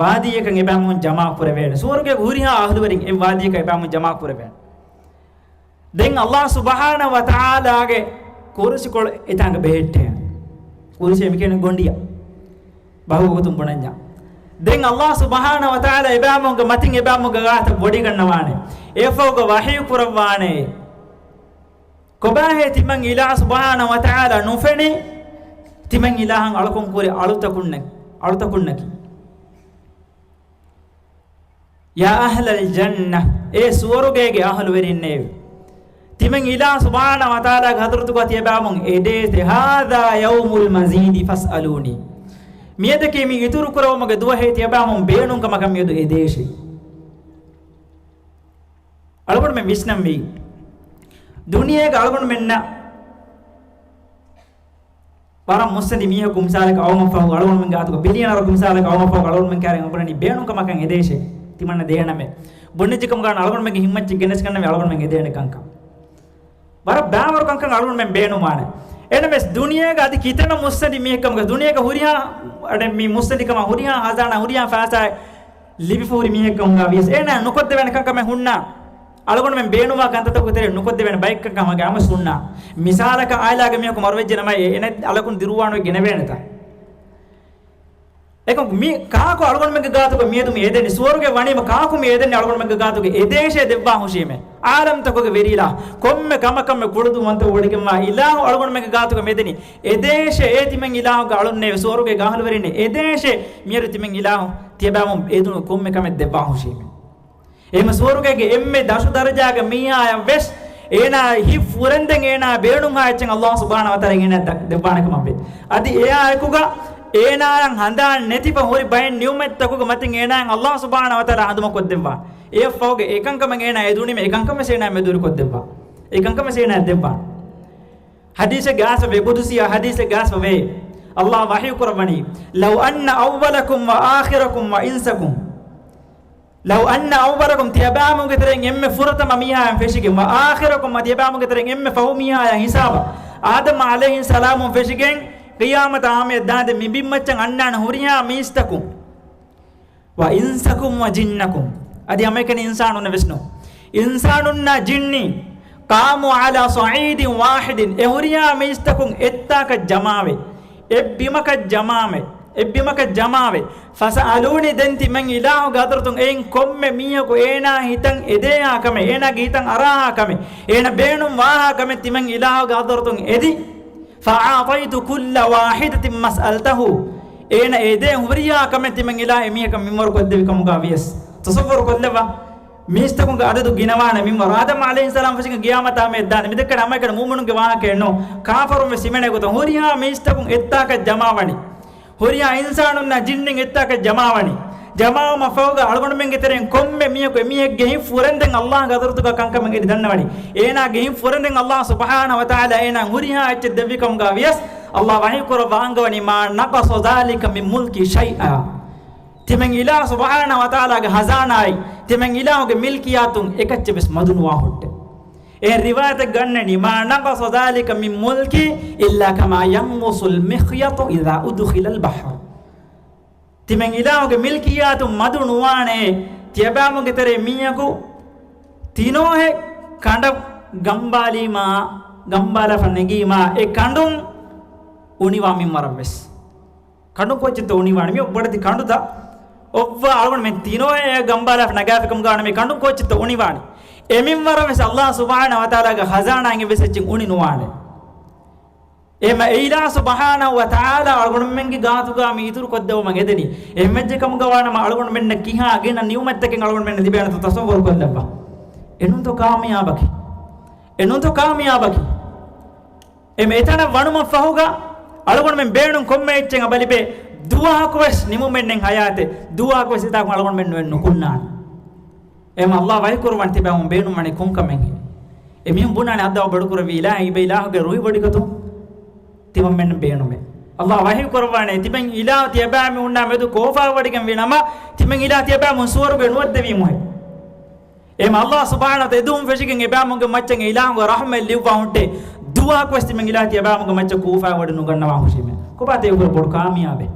ވާދީއަކަށް އެބައިމީހުން ޖަމާ ކުރެވޭނެ. ސުވަރުގޭގެ ހުރިހާ އަހުލުވެރިން އެ ވާދީއަކަށް އެބައިމީހުން ޖަމާ ކުރެވޭނެ. ދެން ﷲ ސުބްޙާނަހޫ ވަތަޢާލާގެ ކުރުސިކޮޅު އެތާނގަ ބެހެއްޓޭނެ. ކުރުސި މިކިޔަނީ ގޮނޑިއަށް. ބަހުގޮތުން ބުނަންޏާ. ދެން ﷲ ސުބްޙާނަހޫ ވަތަޢާލާ އެބައިމީހުންގެ މަތިން އެބައިމީހުންގެ ގާތަށް ވޮޑިގަންނަވާނެ. އެއަށްފަހުގަ ވަޙީ ކުރައްވާނެ. ކޮބާހޭ ތިމަން އިލާހު ސުބްޙާނަހޫ ވަތަޢާލާ ނުފެނި؟ ތިމަން އިލާހަށް އަޅުކަން ކުރި އަޅުތަކުންނަ-، އަޅުތަކުންނަކީ. يا أهل الجنة، އޭ ސުވަރުގޭގެ އަހުލުވެރިންނޭވެ! ތިމަން އިލާހު ސުބްޙާނަހޫ ވަތަޢާލާގެ ޙަޟްރަތުގަ ތިޔަބައިމީހުން އެދޭތެ، هذا يوم المزيد فاسألوني. މިއަދަކީ މި އިތުރު ކުރެވުމުގެ ދުވަހޭ، ތިޔަބައިމީހުން ބޭނުން ކަމަކަށް މިއަދު އެދޭށޭ. އަޅުގަނޑުމެން ވިސްނަންވީ، ދުނިޔޭގަ އަޅުގަނޑުމެންނަށް ވަރަށް މުއްސަނދި މީހަކު މިސާލަކަށް އައުމަށްފަހު، އަޅުގަނޑުމެން ގާތުގަ ބިލިއަނަރަކު މިސާލަކަށް އައުމަށްފަހު، އަޅުގަނޑުމެން ކައިރިން އަޅުގަނޑުމެން ބޭނުން ކަމަކަށް އެދޭށޭ. ތިމަންނަ ދޭނަމޭ. ބުނެއްޖެ ކަމުގަ އަޅުގަނޑުމެންގެ ހިންމަތްޗި ގެނެސްގަންނަމޭ އަޅުގަނޑުމެން އެދޭނެ ކަންކަން. ވަރަށް ބައިވަރު ކަންކަން އަޅުގަނޑުމެން ބޭނުންވާނެ. އެނަމެސް ދުނިޔޭގަ އަދި ކިތަނަ މުއްސަނދި މީހެއްކަމުގަ ދުނިޔޭގަ ހުރިހާ އަޑެއް މި މުއްސަނދިކަމާ ހުރިހާ ހަޒާނާ ހުރިހާ ފައިސާއެއް ލިބިފަ ހުރި މީހެއްކަމުގަ ވިޔަސް އޭނާ ނުކޮށްދެވޭނެ ކަންކަމެއް ހުންނާ. އަޅުގަނޑުމެން ބޭނުންވާ ކަންތައްތަކުގެ ތެރެއިން ނުކޮށްދެވޭނެ ބައެއްކަންކަމަކަށް އަމަސް ހުންނާ. މިސާލަކަށް އާއިލާގެ މީހަކު މަރުވެއްޖެނަމަ އެ އެނެއް އަޅަކުން ދިރުވާނު ގެނެވޭނެތަ؟ އެކަމަކު މި ކާކު އަޅުގަނޑުމެންގެ ގާތުގަ މިއަދު މި އެދެނީ؟ ސުވަރުގެ ވަނީމަ ކާކު މި އެދެނީ އަޅުގަނޑުމެންގެ ގާތުގަ އެދޭށޭ ދެއްވާ ހުށީމޭ. އާލަމްތަކުގެ ވެރި އިލާހު، ކޮންމެ ކަމަކަށްމެ ކުޅުދުންވަންތަވެވޮޑިގެންވާ އިލާހު އަޅުގަނޑުމެންގެ ގާތުގަ މި އެދެނީ. އެދޭށޭ އޭ ތިމަން އިލާހުގެ އަޅުންނޭވެ ސުވަރުގޭގެ އަހުލުވެރިންނޭ އެދޭށޭ މިއަދު ތިމަން އިލާހު ތިޔަބައިމީހުން އެދުނު ކޮންމެ ކަމެއް ދެއްވާ ހުށީމޭ. އެހެންމަ ސުވަރުގޭގެ އެންމެ ދަށު ދަރަޖާގެ މީހާޔަށް ވެސް އޭނާ ހިތް ފުރެންދެން އޭނާ ބޭނުންހާ އެއްޗެއް ﷲ ސުބްޙާނަހޫ ވަތަޢާލާ އޭނާ ދެއްވާނެ ކަމަށް ވޭ. އަދި އެއާ އެކުގަ އޭނާއަށް ހަނދާން ނެތިފަ ހުރި ބައެއް ނިޢުމަތްތަކުގެ މަތިން އޭނާއަށް ﷲ ސުބްޙާނަހޫ ވަތަޢާލާ ހަނދުމަކޮށްދެއްވާ. އެއަށްފަހުގަ އެކަންކަމަށް އޭނާ އެދުނީމަ އެކަންކަމަށް އޭނާ މެދުވެރިކޮށްދެއްވާ. އެކަންކަމަށް އޭނާ ދެއްވާ. ޙަދީޘެއްގަ އައިސްފަވޭ، ޤުދުސީ ޙަދީޘެއްގަ އައިސްފަވޭ، ﷲ ވަޙީ ކުރައްވަނީ، لو أن أولكم وآخركم وإنسكم، لو أن أولكم، ތިޔަބައިމީހުންގެ ތެރެއިން އެންމެ ފުރަތަމަ މީހާއިން ފެށިގެން، وآخركم، ތިޔަބައިމީހުންގެ ތެރެއިން އެންމެ ފަހު މީހާއާ ހިސާބަށް، އާދަމް ޢަލައިހިއްސަލާމުން ފެށިގެން، ޤިޔާމަތަށް އާ މިއަށް ދާންދެން މި ބިންމައްޗަށް އަންނާނެ ހުރިހާ މީސްތަކުން، وإنسكم وجنكم، އަދި ހަމައެކަނި އިންސާނުންނަށް ވެސް ނޫން. އިންސާނުންނާ ޖިންނީ، قاموا على صعيد واحد، އެ ހުރިހާ މީސްތަކުން އެއްތާކަށް ޖަމާވެ، އެއްބިމަކަށް ޖަމާވެ، އެއްބިމަކަށް ޖަމާވެ، فسألوني، ދެން ތިމަން އިލާހުގެ ޙަޟްރަތުން އެއިން ކޮންމެ މީހަކު އޭނާ ހިތަށް އެދޭހާ ކަމެއް، އޭނާގެ ހިތަށް އަރާހާ ކަމެއް، އޭނަ ބޭނުން ވާހާ ކަމެއް ތިމަން އިލާހުގެ ޙަޟްރަތުން އެދި، فأعطيت كل واحدة ما سألته، އޭނަ އެދޭ ހުރިހާ ކަމެއް ތިމަން އިލާހު އެމީހަކަށް މިންވަރު ކޮށްދެއްވި ކަމުގަ ވިޔަސް. ތަޞައްވަރު ކޮށްލައްވާ. މީސްތަކުންގެ އަދަދު ގިނަވާނެ މިންވަރު. އާދަމް ޢަލައިހިއްސަލާމް ފެށިގެން ޤިޔާމަތާ މިއަށް ދާނެ. މިދެއްކަން ހަމައެކަނި މުއުމިނުންގެ ވާހަކައެއް ނޫން. ކާފަރުން ވެސް ހިމެނޭ ގޮތަށް ހުރިހާ މީސްތަކުން އެއްތާކަށް ޖަމާވަނީ. ހުރިހާ އިންސާނުންނާ ޖިންނިން އެއްތާކަށް ޖަމާވަނީ. ޖަމާވުމަށްފަހުގަ އަޅުގަނޑުމެންގެ ތެރެއިން ކޮންމެ މީހަކު އެމީހެއްގެ ހިތް ފުރެންދެން ﷲގެ ޙަޟްރަތުގަ ކަންކަމެއް އެދި ދަންނަވަނީ. އޭނާގެ ހިތް ފުރެންދެން ﷲ ސުބްޙާނަހޫ ވަތަޢާލާ އޭނާ ހުރިހާ އެއްޗެއް ދެއްވި ކަމުގަ ވިޔަސް، ﷲ ވަޙީ ކުރައްވާ އަންގަވަނީ، ما نقص ذلك من ملكي شيئا. ތިމަން އިލާހު ސުބްޙާނަހޫ ވަތަޢާލާގެ ޚަޒާނާއިން، ތިމަން އިލާހުގެ މިލްކިޔާތުން އެކައްޗެއް ވެސް މަދު ނުވާ ހުއްޓެ. އެ ރިވާޔަތެއްގަ އަންނަނީ، ما نقص ذلك من ملكي إلا كما ينقص المخيط إذا أدخل البحر. ތިމަން އިލާހުގެ މިލްކިޔާތުން މަދު ނުވާނެ، ތިޔަބައިމީހުންގެ ތެރޭ މީހަކު ތިނޯހެއް ކަނޑަށް ގަނބާލީމާ، ގަނބާލާފަ ނެގީމާ، އެ ކަނޑުން އުނިވާ މިންވަރަށް ވެސް. ކަނޑުން ކޯއްޗެއްތޯ އުނިވާނެ؟ މި ބޮޑެތި ކަނޑުތައް އޮއްވާ އަޅުގަނޑުމެން ތިނޯހެއް ގަނބާލާފަ ނަގާފި ކަމުގަ ވާނަމަ މި ކަނޑުން ކޯއްޗެއްތޯ އުނިވާނެ؟ އެ މިންވަރަށް ވެސް ﷲ ސުބްޙާނަހޫ ވަތަޢާލާގެ ޚަޒާނާއިން އެއްވެސް އެއްޗެއް އުނި ނުވާނެ. އެހެންމަ އެ އިލާހު ސުބްޙާނަހޫ ވަތަޢާލާ އަޅުގަނޑުމެންގެ ގާތުގަ މި އިތުރު ކޮށްދެވުމަށް އެދެނީ. އެހެންވެއްޖެ ކަމުގަ ވާނަމަ އަޅުގަނޑުމެންނަށް ކިހާ ގިނަ ނިޢުމަތްތަކެއް އަޅުގަނޑުމެންނަށް ލިބޭނެތޯ ތަޞައްވަރު ކޮށްލައްވާ. އެނޫންތޯ ކާމިޔާބަކީ؟ އެނޫންތޯ ކާމިޔާބަކީ؟ އެމެ އެތަނަށް ވަނުމަށްފަހުގަ އަޅުގަނޑުމެން ބޭނުން ކޮންމެ އެއްޗެއް އަބަލިބޭ. ދުވަހަކުވެސް ނިމުމެއްނެތް ޙަޔާތެއް. ދުވަހަކުވެސް އެތާކުން އަޅުގަނޑުމެން ނުކުންނާނެ. އެމަ އައްލާ ވަޙީ ކުރައްވަން ތިބާމުން ބޭނުންވަނީ ކޮން ކަމެއްހޭ؟ އެމީހުން ބުނާނެ އައްލާ ބޮޑުކުރެއްވި އިލާހެއް އިބަ އިލާހުގެ ރުހި ބޮޑިގަތުން ތިމަންމެން ބޭނުމޭ. އައްލާ ވަޙީ ކުރައްވާނެ ތިމަން އިލާހު ތިޔަބާމެންނާ މެދު ކޯފާވަޑިގެންވި ނަމަ، ތިމަން އިލާހު ތިޔަބާމުން ސުވަރުގެ ނުވައްދެވީމުހޭ. އެމަ އައްލާ ސުބްޙާނަހޫ ވަތަޢާލާ އެދުވަހު ފެށިގެން އެބާމުންގެ މައްޗަށް އިލާހުގެ ރަޙްމަތް ލިޔުއްވާ ހުއްޓޭ، ދުވަހަކުވެސް ތިމަން އިލާހު ތިޔަބާމުންގެ މައްޗަށް ކޯފާވަޑި ނުގަންނަވާ ހުށީމޭ. ކޮބާތޭ ކުރެ ބޮޑު ކާމިޔާބެއް؟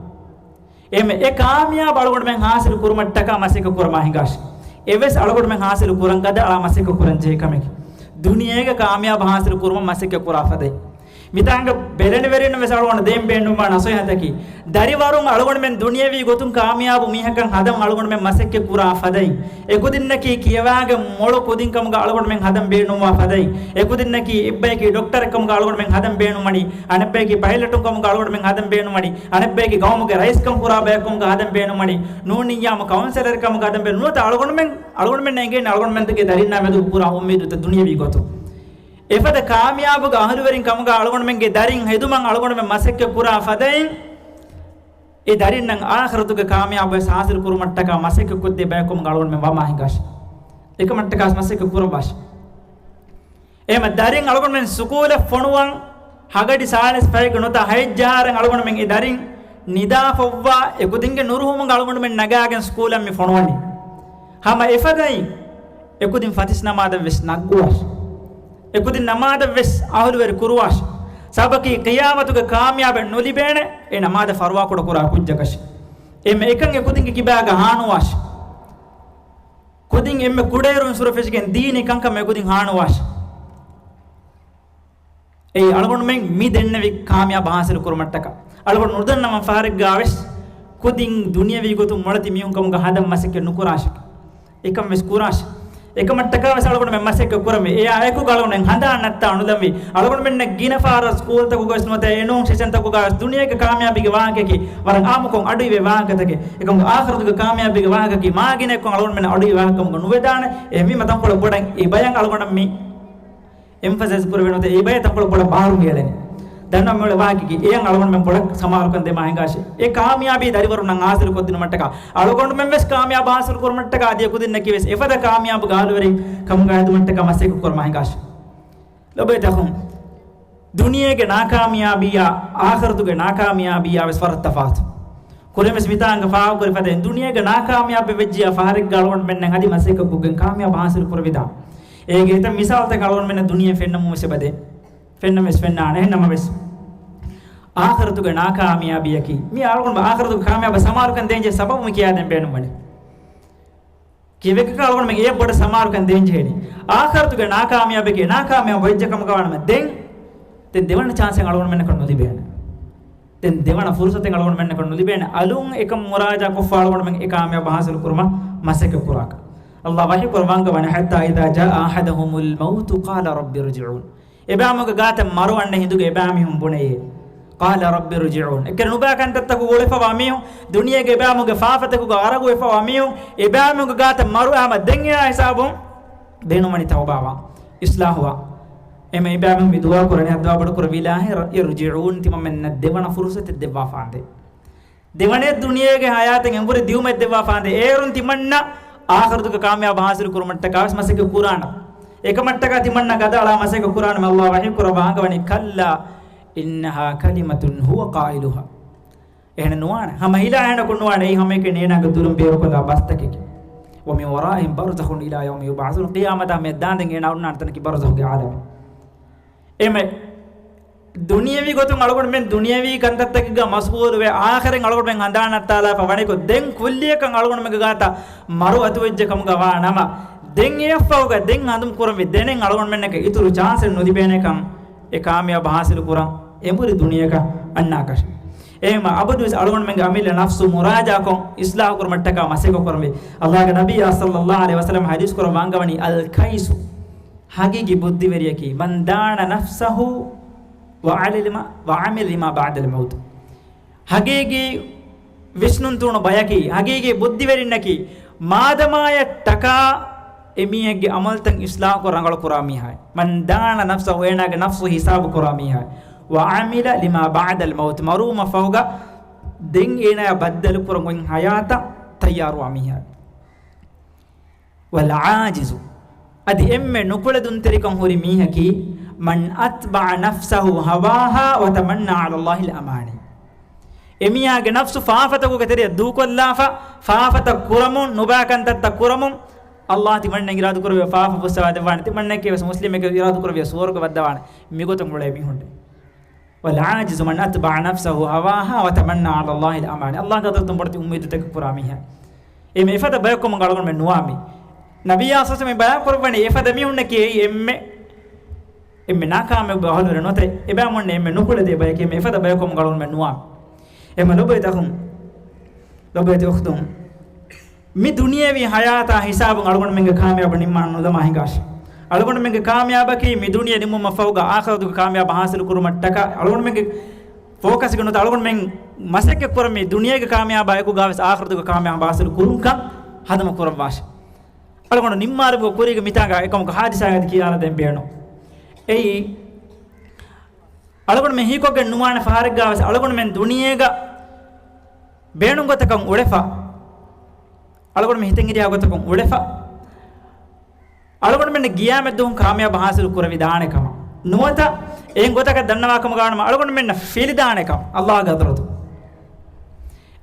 އެމެ އެ ކާމިޔާބު އަޅުގަނޑުމެން ހާސިލު ކުރުމަށްޓަކާ މަސައްކަތް ކުރަމާ ހިނގާށި. އެވެސް އަޅުގަނޑުމެން ހާސިލު ކުރަން ގަދަ އަޅާ މަސައްކަތް ކުރަން ޖެހޭ ކަމެކޭ. ދުނިޔޭގެ ކާމިޔާބު ހާސިލު ކުރުމަށް މަސައްކަތް ކުރާ ފަދައިން. މިތާނގަ ބެލެނިވެރިން ވެސް އަޅުގަނޑު ދޭން ބޭނުންވާ ނަސޭހަތަކީ، ދަރިވަރުން އަޅުގަނޑުމެން ދުނިޔެވީ ގޮތުން ކާމިޔާބު މީހަކަށް ހަދަން އަޅުގަނޑުމެން މަސައްކަތް ކުރާ ފަދައިން. އެކުދިންނަކީ ކިޔަވާގެ މޮޅު ކުދިން ކަމުގަ އަޅުގަނޑުމެން ހަދަން ބޭނުންވާ ފަދައިން. އެކުދިންނަކީ އެއްބަޔަކީ ޑޮކްޓަރެއް ކަމުގަ އަޅުގަނޑުމެން ހަދަން ބޭނުންވަނީ، އަނެއްބަޔަކީ ޕައިލަޓުން ކަމުގަ އަޅުގަނޑުމެން ހަދަން ބޭނުންވަނީ، އަނެއްބަޔަކީ ގައުމުގެ ރައީސް ކަމު ކުރާ ބަޔަކު ކަމުގަ ހަދަން ބޭނުންވަނީ، ނޫނިއްޔާމު ކައުންސެލަރެއް ކަމުގަ ހަދަން ބޭނުން. ނުވަތަ އަޅުގަނޑުމެން، އަޅުގަނޑުމެން އެނގޭނެ އަޅުގަނޑުމެންގެ ދަރިންނާ މެދު ކުރާ އުއްމީދުތައް ދުނިޔެވީ ގޮތުން. އެފަދަ ކާމިޔާބުގެ އަހުލުވެރިން ކަމުގަ އަޅުގަނޑުމެންގެ ދަރިން ހެދުމަށް އަޅުގަނޑުމެން މަސައްކަތް ކުރާ ފަދައިން، އެ ދަރިންނަށް އާޚިރަތުގެ ކާމިޔާބުވެސް ހާސިލު ކުރުމަށްޓަކާ މަސައްކަތް ކޮށްދޭ ބަޔަކު ކަމުގަ އަޅުގަނޑުމެން ވަމާ ހިނގާށި. އެކަމަށްޓަކާ މަސައްކަތް ކުރައްވާށި. އެހެމަ ދަރިން އަޅުގަނޑުމެން ސުކޫލަށް ފޮނުވަން ހަގަޑި ސާޅީސް ފައިގެ ނުވަތަ ހަތް ޖަހާއިރު އަޅުގަނޑުމެން އެ ދަރިން ނިދާފައްވާ އެކުދިންގެ ނުރުހުމުގަ އަޅުގަނޑުމެން ނަގާގެން ސުކޫލަށް މި ފޮނުވަނީ. ހަމަ އެފަދައިން އެކުދިން ފަތިސް ނަމާދަށްވެސް ނަގުވާށި. އެކުދިން ނަމާދަށްވެސް އަހުލުވެރި ކުރުވާށި. ސަބަބަކީ ޤިޔާމަތުގެ ކާމިޔާބެއް ނުލިބޭނެ އެ ނަމާދަށް ފަރުވާކުޑަ ކުރާ ކުއްޖަކަށް. އެމެ އެކަން އެކުދިންގެ ކިބާގަ ހާނުވާށި. ކުދިން އެންމެ ކުޑައިރުން ސުރުފެށިގެން ދީނީ ކަންކަމަށް އެކުދިން ހާނުވާށި. އެއީ އަޅުގަނޑުމެން މި ދެންނެވި ކާމިޔާބު ހާސިލު ކުރުމަށްޓަކާ. އަޅުގަނޑު ނުދަންނަވަން ފަހަރެއްގާވެސް ކުދިން ދުނިޔެވީ ގޮތުން މޮޅަތި މީހުން ކަމުގަ ހަދަން މަސައްކަތް ނުކުރާށި. އެކަން ވެސް ކުރާށި. އެކަމަށްޓަކާ ވެސް އަޅުގަނޑުމެން މަސައްކަތް ކުރަމޭ. އެއާ އެކުގަ އަޅުގަނޑުމެން ހަނދާން ނައްތާ ނުލަންވީ. އަޅުގަނޑުމެންނަށް ގިނަ ފަހަރަށް ސްކޫލްތަކުގަވެސް ނުވަތަ އެނޫން ސެޝަންތަކުގަވެސް ދުނިޔޭގެ ކާމިޔާބީގެ ވާހަކައަކީ ވަރަށް އާއްމުކޮށް އަޑުއިވޭ ވާހަކަތަކެއް. އެކަމު އާޚިރަތުގެ ކާމިޔާބީގެ ވާހަކައަކީ މާގިނައަކުން އަޅުގަނޑުމެންނަށް އަޑުއިވޭ ވާހަކަކަމުގަ ނުވެދާނެ. އެހެންވީމަ ތަންކޮޅެއް ބޮޑަށް އެބަޔަށް އަޅުގަނޑަށް މި އެމްފަސައިޒް ކުރެވޭނެ ނުވަތަ އެބަޔަށް ތަންކޮޅެއް ބޮޑަށް ބާރުން ހޭޅެނީ. ދަންނަވަން މިއުޅޭ ވާހަކައަކީ އެޔަށް އަޅުގަނޑުމެން ބޮޑަށް ސަމާލުކަން ދެމާ ހިނގާށޭ. އެ ކާމިޔާބީ ދަރިވަރުންނަށް ހާސިލު ކޮށްދިނުމަށްޓަކާ އަޅުގަނޑުމެން ވެސް ކާމިޔާބު ހާސިލު ކުރުމަށްޓަކާ އަދި އެކުދިންނަކީ ވެސް އެފަދަ ކާމިޔާބު އަހުލުވެރިން ކަމުގަ ހެދުމަށްޓަކާ މަސައްކަތް ކުރަމާ ހިނގާށޭ. ލޮބުވެތި އަޚުން، ދުނިޔޭގެ ނާކާމިޔާބީއާ އާޚިރަތުގެ ނާކާމިޔާބީއާ ވެސް ވަރަށް ތަފާތު. ކުރިންވެސް މިތާނގަ ފާހަގަކުރި ފަދައިން ދުނިޔޭގެ ނާކާމިޔާބެއް ވެއްޖިއްޔާ ފަހަރެއްގަ އަޅުގަނޑުމެންނަށް އަދި މަސައްކަތްކޮށްގެން ކާމިޔާބު ހާސިލު ކުރެވިދާނެ. އޭގެ އެތައް މިސާލުތަކެއް އަޅުގަނޑުމެންނަށް ދުނިޔެ ފެންނަމުން ވެސް އެބަދޭ. ފެންނަމަވެސް ފެންނާނެ. އެހެންނަމަވެސް އާޚިރަތުގެ ނާކާމިޔާބީއަކީ މި އަޅުގަނޑު އާޚިރަތުގެ ކާމިޔާބަށް ސަމާލުކަން ދޭންޖެހޭ ސަބަބު މި ކިޔާދޭން ބޭނުންވަނީ. ކިޔެވެގެ އަޅުގަނޑުމެން އެ ބޮޑަށް ސަމާލުކަން ދޭންޖެހޭނީ. އާޚިރަތުގެ ނާކާމިޔާބެކޭ ނާކާމިޔާބު ވެއްޖެ ކަމުގަ ވާނަމަ ދެން، ދެން ދެވަނަ ޗާންސެއް އަޅުގަނޑުމެންނަކަށް ނުލިބޭނެ. ދެން ދެވަނަ ފުރުސަތެއް އަޅުގަނޑުމެންނަކަށް ނުލިބޭނެ. އަލުން އެކަން މުރާޖާ ކޮށްފަ އަޅުގަނޑުމެން އެ ކާމިޔާބު ހާސިލު ކުރުމަށް މަސައްކަތް ކުރާކަށް. އައްލާ ވަޙީ ކުރައްވާ ހިނގަވަނީ، حتى إذا جاء أحدهم الموت قال رب ارجعون. އެބައިމީހުންގެ ގާތަށް މަރު އަންނަ ހިނދުގަ އެބައިމީހުން ބުނެޔޭ، قال رب ارجعون. އެކަން ނުބައި ކަންތައްތަކުގަ އުޅެފަވާ މީހުން، ދުނިޔޭގެ އެބައިމީހުންގެ ފާފަތަކުގަ ޣަރަގުވެފަވާ މީހުން، އެބައިމީހުންގެ ގާތަށް މަރު އައިމަ ދެން އެއާ ހިސާބުން ބޭނުންވަނީ ތައުބާވާން، އިޞްލާޙުވާން. އެހެންވީމަ އެބައިމީހުން މި ދުޢާ ކުރަނީ، އައްލާ ބޮޑުކުރެއްވި އިލާހޭ، ارجعون، ތިމަންމެންނަށް ދެވަނަ ފުރުސަތެއް ދެއްވާފާނދޭ. ދެވަނައަށް ދުނިޔޭގެ ޙަޔާތެއް އެނބުރި ދިއުމަށް ދެއްވާފާނދޭ. އޭރުން ތިމަންނަ އާޚިރަތުގެ ކާމިޔާބު ޙާޞިލު ކުރުމަށްޓަކާވެސް މަސައްކަތް ކުރާނަން. އެކަމަށްޓަކާ ތިމަންނަ ގަދައަޅާ މަސައްކަތް ކުރާނަން. އައްލާ ވަޙީ ކުރައްވާ ހިނގަވަނީ، كلا إنها كلمة هو قائلها. އެހެނެއް ނުވާނެ. ހަމަ ހިލާ އެހެނަކުން ނުވާނެ. އެއީ ހަމައެކަނި އޭނާގެ ދުލުން ބޭރުކޮށްލާ ބަސްތަކެކޭ. ومن ورائهم برزخ إلى يوم يبعثون. ޤިޔާމަތާ މެދު ދާންދެން އޭނާ އޮންނާނެ ތަނަކީ ބަރްޒަޚުގެ ޢާލަމެއް. އެމެ ދުނިޔެވީ ގޮތުން އަޅުގަނޑުމެން ދުނިޔެވީ ކަންތައްތަކެއްގަ މަޝްޣޫލުވެ، އާޚިރަތް އަޅުގަނޑުމެން ހަނދާން ނައްތާލާފަ ވަނިކޮށް، ދެން ކުއްލިއަކަށް އަޅުގަނޑުމެންގެ ގާތަށް މަރު އަތުވެއްޖެ ކަމުގަ ވާ ނަމަ، ދެން އެއަށްފަހުގަ ދެން ހަނދުމަކުރަންވީ ދެނެއް އަޅުގަނޑުމެންނަކަށް އިތުރު ޗާންސެއް ނުލިބޭނެކަން އެ ކާމިޔާބު ހާސިލު ކުރަން އެނބުރި ދުނިޔެއަކަށް އަންނާކަށެއް. އެހެންވީމަ އަބަދުވެސް އަޅުގަނޑުމެންގެ އަމިއްލަ ނަފްސު މުރާޖާކޮށް އިޞްލާޙު ކުރުމަށްޓަކާ މަސައްކަތް ކުރަންވީ. އައްލާހުގެ ނަބިއްޔާ ޞައްލައްލާހު ޢަލައިހި ވަސައްލަމަ ޙަދީޘް ކުރައްވާ ހިނގަވަނީ، الكيس، ހަގީގީ ބުއްދިވެރިޔަކީ، من دان نفسه وعمل لما، وعمل لما بعد الموت. ހަގީގީ ވިސްނުންތޫނު ބަޔަކީ، ހަގީގީ ބުއްދިވެރިންނަކީ، މާދަމާޔަށްޓަކާ އެމީހެއްގެ ޢަމަލުތައް އިޞްލާޙުކޮށް ރަނގަޅު ކުރާ މީހާއޭ. من دان نفسه، އޭނާގެ ނަފްސު ހިސާބު ކުރާ މީހާއޭ. وعمل لما بعد الموت، މަރުވުމަށް ފަހުގަ ދެން އޭނާޔާ ބައްދަލު ކުރަން އޮތް ޙަޔާތަށް ތައްޔާރުވާ މީހާއޭ. والعاجز، އަދި އެންމެ ނުކުޅެދުންތެރިކަން ހުރި މީހަކީ، من أتبع نفسه هواها وتمنى على الله الأماني. އެމީހާގެ ނަފްސު ފާފަތަކުގެ ތެރެއަށް ދޫކޮށްލާފަ، ފާފަތައް ކުރަމުން، ނުބާ ކަންތައްތައް ކުރަމުން، އައްލާހު ތިމަންނައަށް އިރާދަކުރެއްވިޔާ ފާފަ ފުއްސަވާ ދެއްވާނެ، ތިމަންނައަށް ވެސް މުސްލިމެކޭ އިރާދަކުރެއްވިޔާ ސުވަރުގެ ވައްދަވާނެ. މިގޮތުން އުޅޭ މީހުން. والعاجز من أتبع نفسه هواها وتمنى على الله الأماني. އައްލާހުގެ ޙަޟްރަތުން ބޮޑެތި އުއްމީދުތަކެއް ކުރާ މީހާ. އެ މި އެފަދަ ބަޔަކު ކަމުގަ އަޅުގަނޑުމެން ނުވާ މީ. ނަބިއްޔާ ޞައްލަﷲު ޢަލައިހި ވަސައްލަމަ ބަޔާން ކުރައްވަނީ އެފަދަ މީހުންނަކީ އެއީ އެންމެ، އެންމެ ނާކާމިޔާބު އަހުލުވެރި ނުވަތަ އެބައިމީހުންނަށް އެންމެ ނުކުޅެދޭ ބަޔަކީ މި އެފަދަ ބަޔަކު ކަމުގަ އަޅުގަނޑުމެން ނުވާ. އެމަ ލޮބުވެތި އަޚުން، ލޮބުވެތި އުޚްތުން، މި ދުނިޔެވީ ޙަޔާތާ ހިސާބުން އަޅުގަނޑުމެންގެ ކާމިޔާބު ނިންމާން ނުލަމާ ހިނގާށި. އަޅުގަނޑުމެންގެ ކާމިޔާބަކީ މި ދުނިޔެ ނިމުމަށްފަހުގަ އާޚިރަތުގެ ކާމިޔާބު ޙާޞިލު ކުރުމަށްޓަކާ އަޅުގަނޑުމެންގެ ފޯކަސްގެ ނުވަތަ އަޅުގަނޑުމެން މަސައްކަތް ކުރަން މި ދުނިޔޭގެ ކާމިޔާބާއެކު ގާވެސް އާޚިރަތުގެ ކާމިޔާބު ޙާޞިލު ކުރުންކަން ހަނދުމަ ކުރައްވާށި. އަޅުގަނޑު ނިންމާލުމުގެ ކުރީގެ މިތާގަ އެކަމަކު ޙާދިސާއެއް އަދި ކިޔާލަދޭން ބޭނުން. އެއީ، އަޅުގަނޑުމެން ހީކޮށްގެން ނުވާނެ ފަހަރެއްގާވެސް އަޅުގަނޑުމެން ދުނިޔޭގަ ބޭނުން ގޮތަކަށް އުޅެފަ، އަޅުގަނޑުމެން ހިތެއް އިރިއާ ގޮތަކަށް އުޅެފަ، އަޅުގަނޑުމެން ގިޔާމަތްދުވަހު ކާމިޔާބު ޙާޞިލު ކުރެވިދާނެ ކަމަށް ނުވަތަ އެހެން ގޮތަކަށް ދަންނަވާ ކަމުގަ ވާނަމަ އަޅުގަނޑުމެންނަށް ފެލިދާނެ ކަމަށް އައްލާހުގެ ޙަޟްރަތު.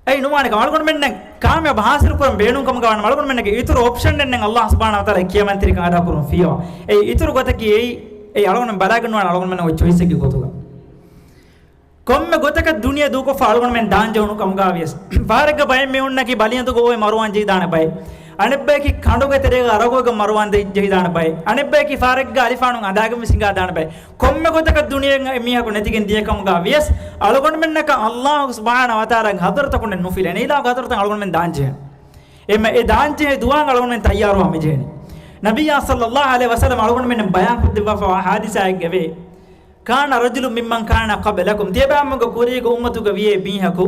އެއީ ނުވާނެ ކަމަށް އަޅުގަނޑުމެންނަށް ކާމިޔާބު ޙާޞިލު ކުރަން ބޭނުން ކަމުގަ ވާނަމަ އަޅުގަނޑުމެންނަށް އިތުރު އޮޕްޝަން އެއް ނެތް އައްލާހު ސުބްޙާނަހޫ ވަތަޢާލާ ކިޔަމަންތެރިކަން އަދާ ކުރުން ފިޔަވާ. އެއީ އިތުރު ގޮތަކީ އެއީ، އެއީ އަޅުގަނޑުމެން ބަލާގަންނަވާނެ އަޅުގަނޑުމެންނަށް އޮތް ޗޮއިސްއެއްގެ ގޮތުގަ. ކޮންމެ ގޮތަކަށް ދުނިޔެ ދޫކޮށްފަ އަޅުގަނޑުމެން ދާން ޖެހުނު ކަމުގަ ވިޔަސް، ފަހަރެއްގަ ބައެއް މީހުންނަކީ ބަލިއަނދުގަ އޮވެ މަރުވާން ޖެހިދާނެ ބައެއް. އަނެއްބަޔަކީ ކަނޑުގެ ތެރޭގަ ރަގުގަ މަރުވާން ދެ-، ޖެހިދާނެ ބައެއް. އަނެއްބަޔަކީ ފަހަރެއްގަ އަލިފާނުން އަނދާގެން ވެސް ހިނގާދާނެ ބައެއް. ކޮންމެ ގޮތަކަށް ދުނިޔެއިން އެ މީހަކު ނެތިގެން ދިޔަ ކަމުގަ ވިޔަސް، އަޅުގަނޑުމެންނަކަށް އައްލާހު ސުބްޙާނަހޫ ވަތަޢާލާގެ ޙަޟްރަތަކުން ނުފިލޭނެ. އިލާހުގެ ޙަޟްރަތަށް އަޅުގަނޑުމެން ދާން ޖެހޭނެ. އެމަ އެ ދާން ޖެހޭ ދުޢާއަށް އަޅުގަނޑުމެން ތައްޔާރުވާން ޖެހޭނެ. ނަބިއްޔާ ޞައްލަﷲު ޢަލައިހި ވަސައްލަމަ އަޅުގަނޑުމެންނަށް ބަޔާން ކޮށްދެއްވާފަވާ ޙާދިސާއެއްގައެވެ. كان رجل ممن كان قبلكم، ތިޔަބައިމީހުންގެ ކުރީގެ އުއްމަތުގަ ވިޔޭ މީހަކު،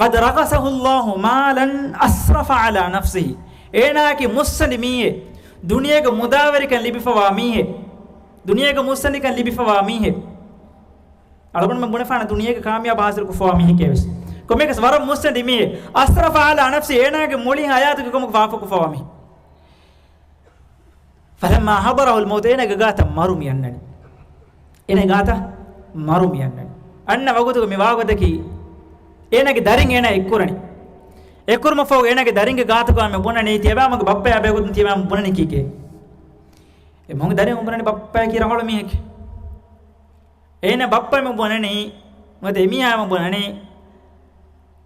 قد رغصه الله مالا أسرف على نفسه، އޭނާއަކީ މުއްސަނދި މީހެއް، ދުނިޔޭގެ މުދާވެރިކަން ލިބިފަވާ މީހެއް، ދުނިޔޭގެ މުއްސަނދިކަން ލިބިފަވާ މީހެއް. އަޅުގަނޑުމެން ބުނެފާނެ ދުނިޔޭގެ ކާމިޔާބު ޙާޞިލުކޮށްފަވާ މީހެކޭ ވެސް. ކޮންމެއަކަސް ވަރަށް މުއްސަނދި މީހެއް، أسرف على نفسه، އޭނާގެ މުޅި ޙަޔާތުގެ ކަމަކު ފާފަކޮށްފަވާ މީހެއް. فلما حضره الموت، އޭނާގެ ގާތަށް މަރު މިއަންނަނީ. އޭނާގެ ގާތަށް މަރު މިއަންނަނީ. އަންނަ ވަގުތުގަ މި ވާގޮތަކީ، އޭނާގެ ދަރިން އޭނާ އެއްކުރަނީ. އެއްކުރުމަށްފަހު އޭނާގެ ދަރިންގެ ގާތުގަ މި ބުނަނީ، ތިޔަބައިމީހުންގެ ބައްޕަޔާ ބެހޭގޮތުން ތިޔަބައިމީހުން ބުނަނީ ކީކޭ؟ އެ މީހުންގެ ދަރިން ބުނަނީ ބައްޕަޔަކީ ރަނގަޅު މީހެކޭ. އޭނާ ބައްޕަ މި ބުނަނީ، ނުވަތަ އެމީހާ މި ބުނަނީ،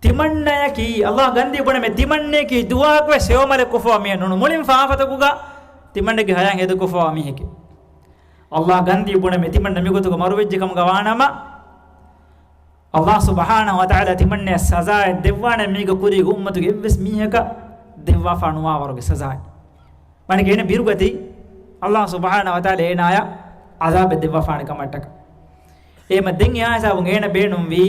ތިމަންނަޔަކީ، އައްލާހު ގަންދީ ބުނަމޭ، ތިމަންނަޔަކީ ދުވަހަކުވެސް ހެޔޮ ޢަމަލެއް ކޮށްފަވާ މީހެއް ނޫން. މުޅިން ފާފަތަކުގަ ތިމަންނަގެ ޙަޔާތް ހޭދަކޮށްފަވާ މީހެކޭ. އައްލާހު ގަންދީ ބުނަމޭ، ތިމަންނަ މިގޮތުގަ މަރުވެއްޖެ ކަމުގަ ވާނަމަ، އައްލާހު ސުބްޙާނަހޫ ވަތަޢާލާ ތިމަންނަޔަށް ސަޒާއެއް ދެއްވާނެ، މީގެ ކުރީގެ އުއްމަތުގެ އެއްވެސް މީހަކަށް ދެއްވާފާ ނުވާ ވަރުގެ ސަޒާއެއް. މާނައަކީ އޭނަ ބިރުގަތީ، އައްލާހު ސުބްޙާނަހޫ ވަތަޢާލާ އޭނާޔަށް ޢަޛާބެއް ދެއްވާފާނެ ކަމަށްޓަކާ. އެހެމަ ދެން އެހާ ހިސާބުން އޭނަ ބޭނުންވީ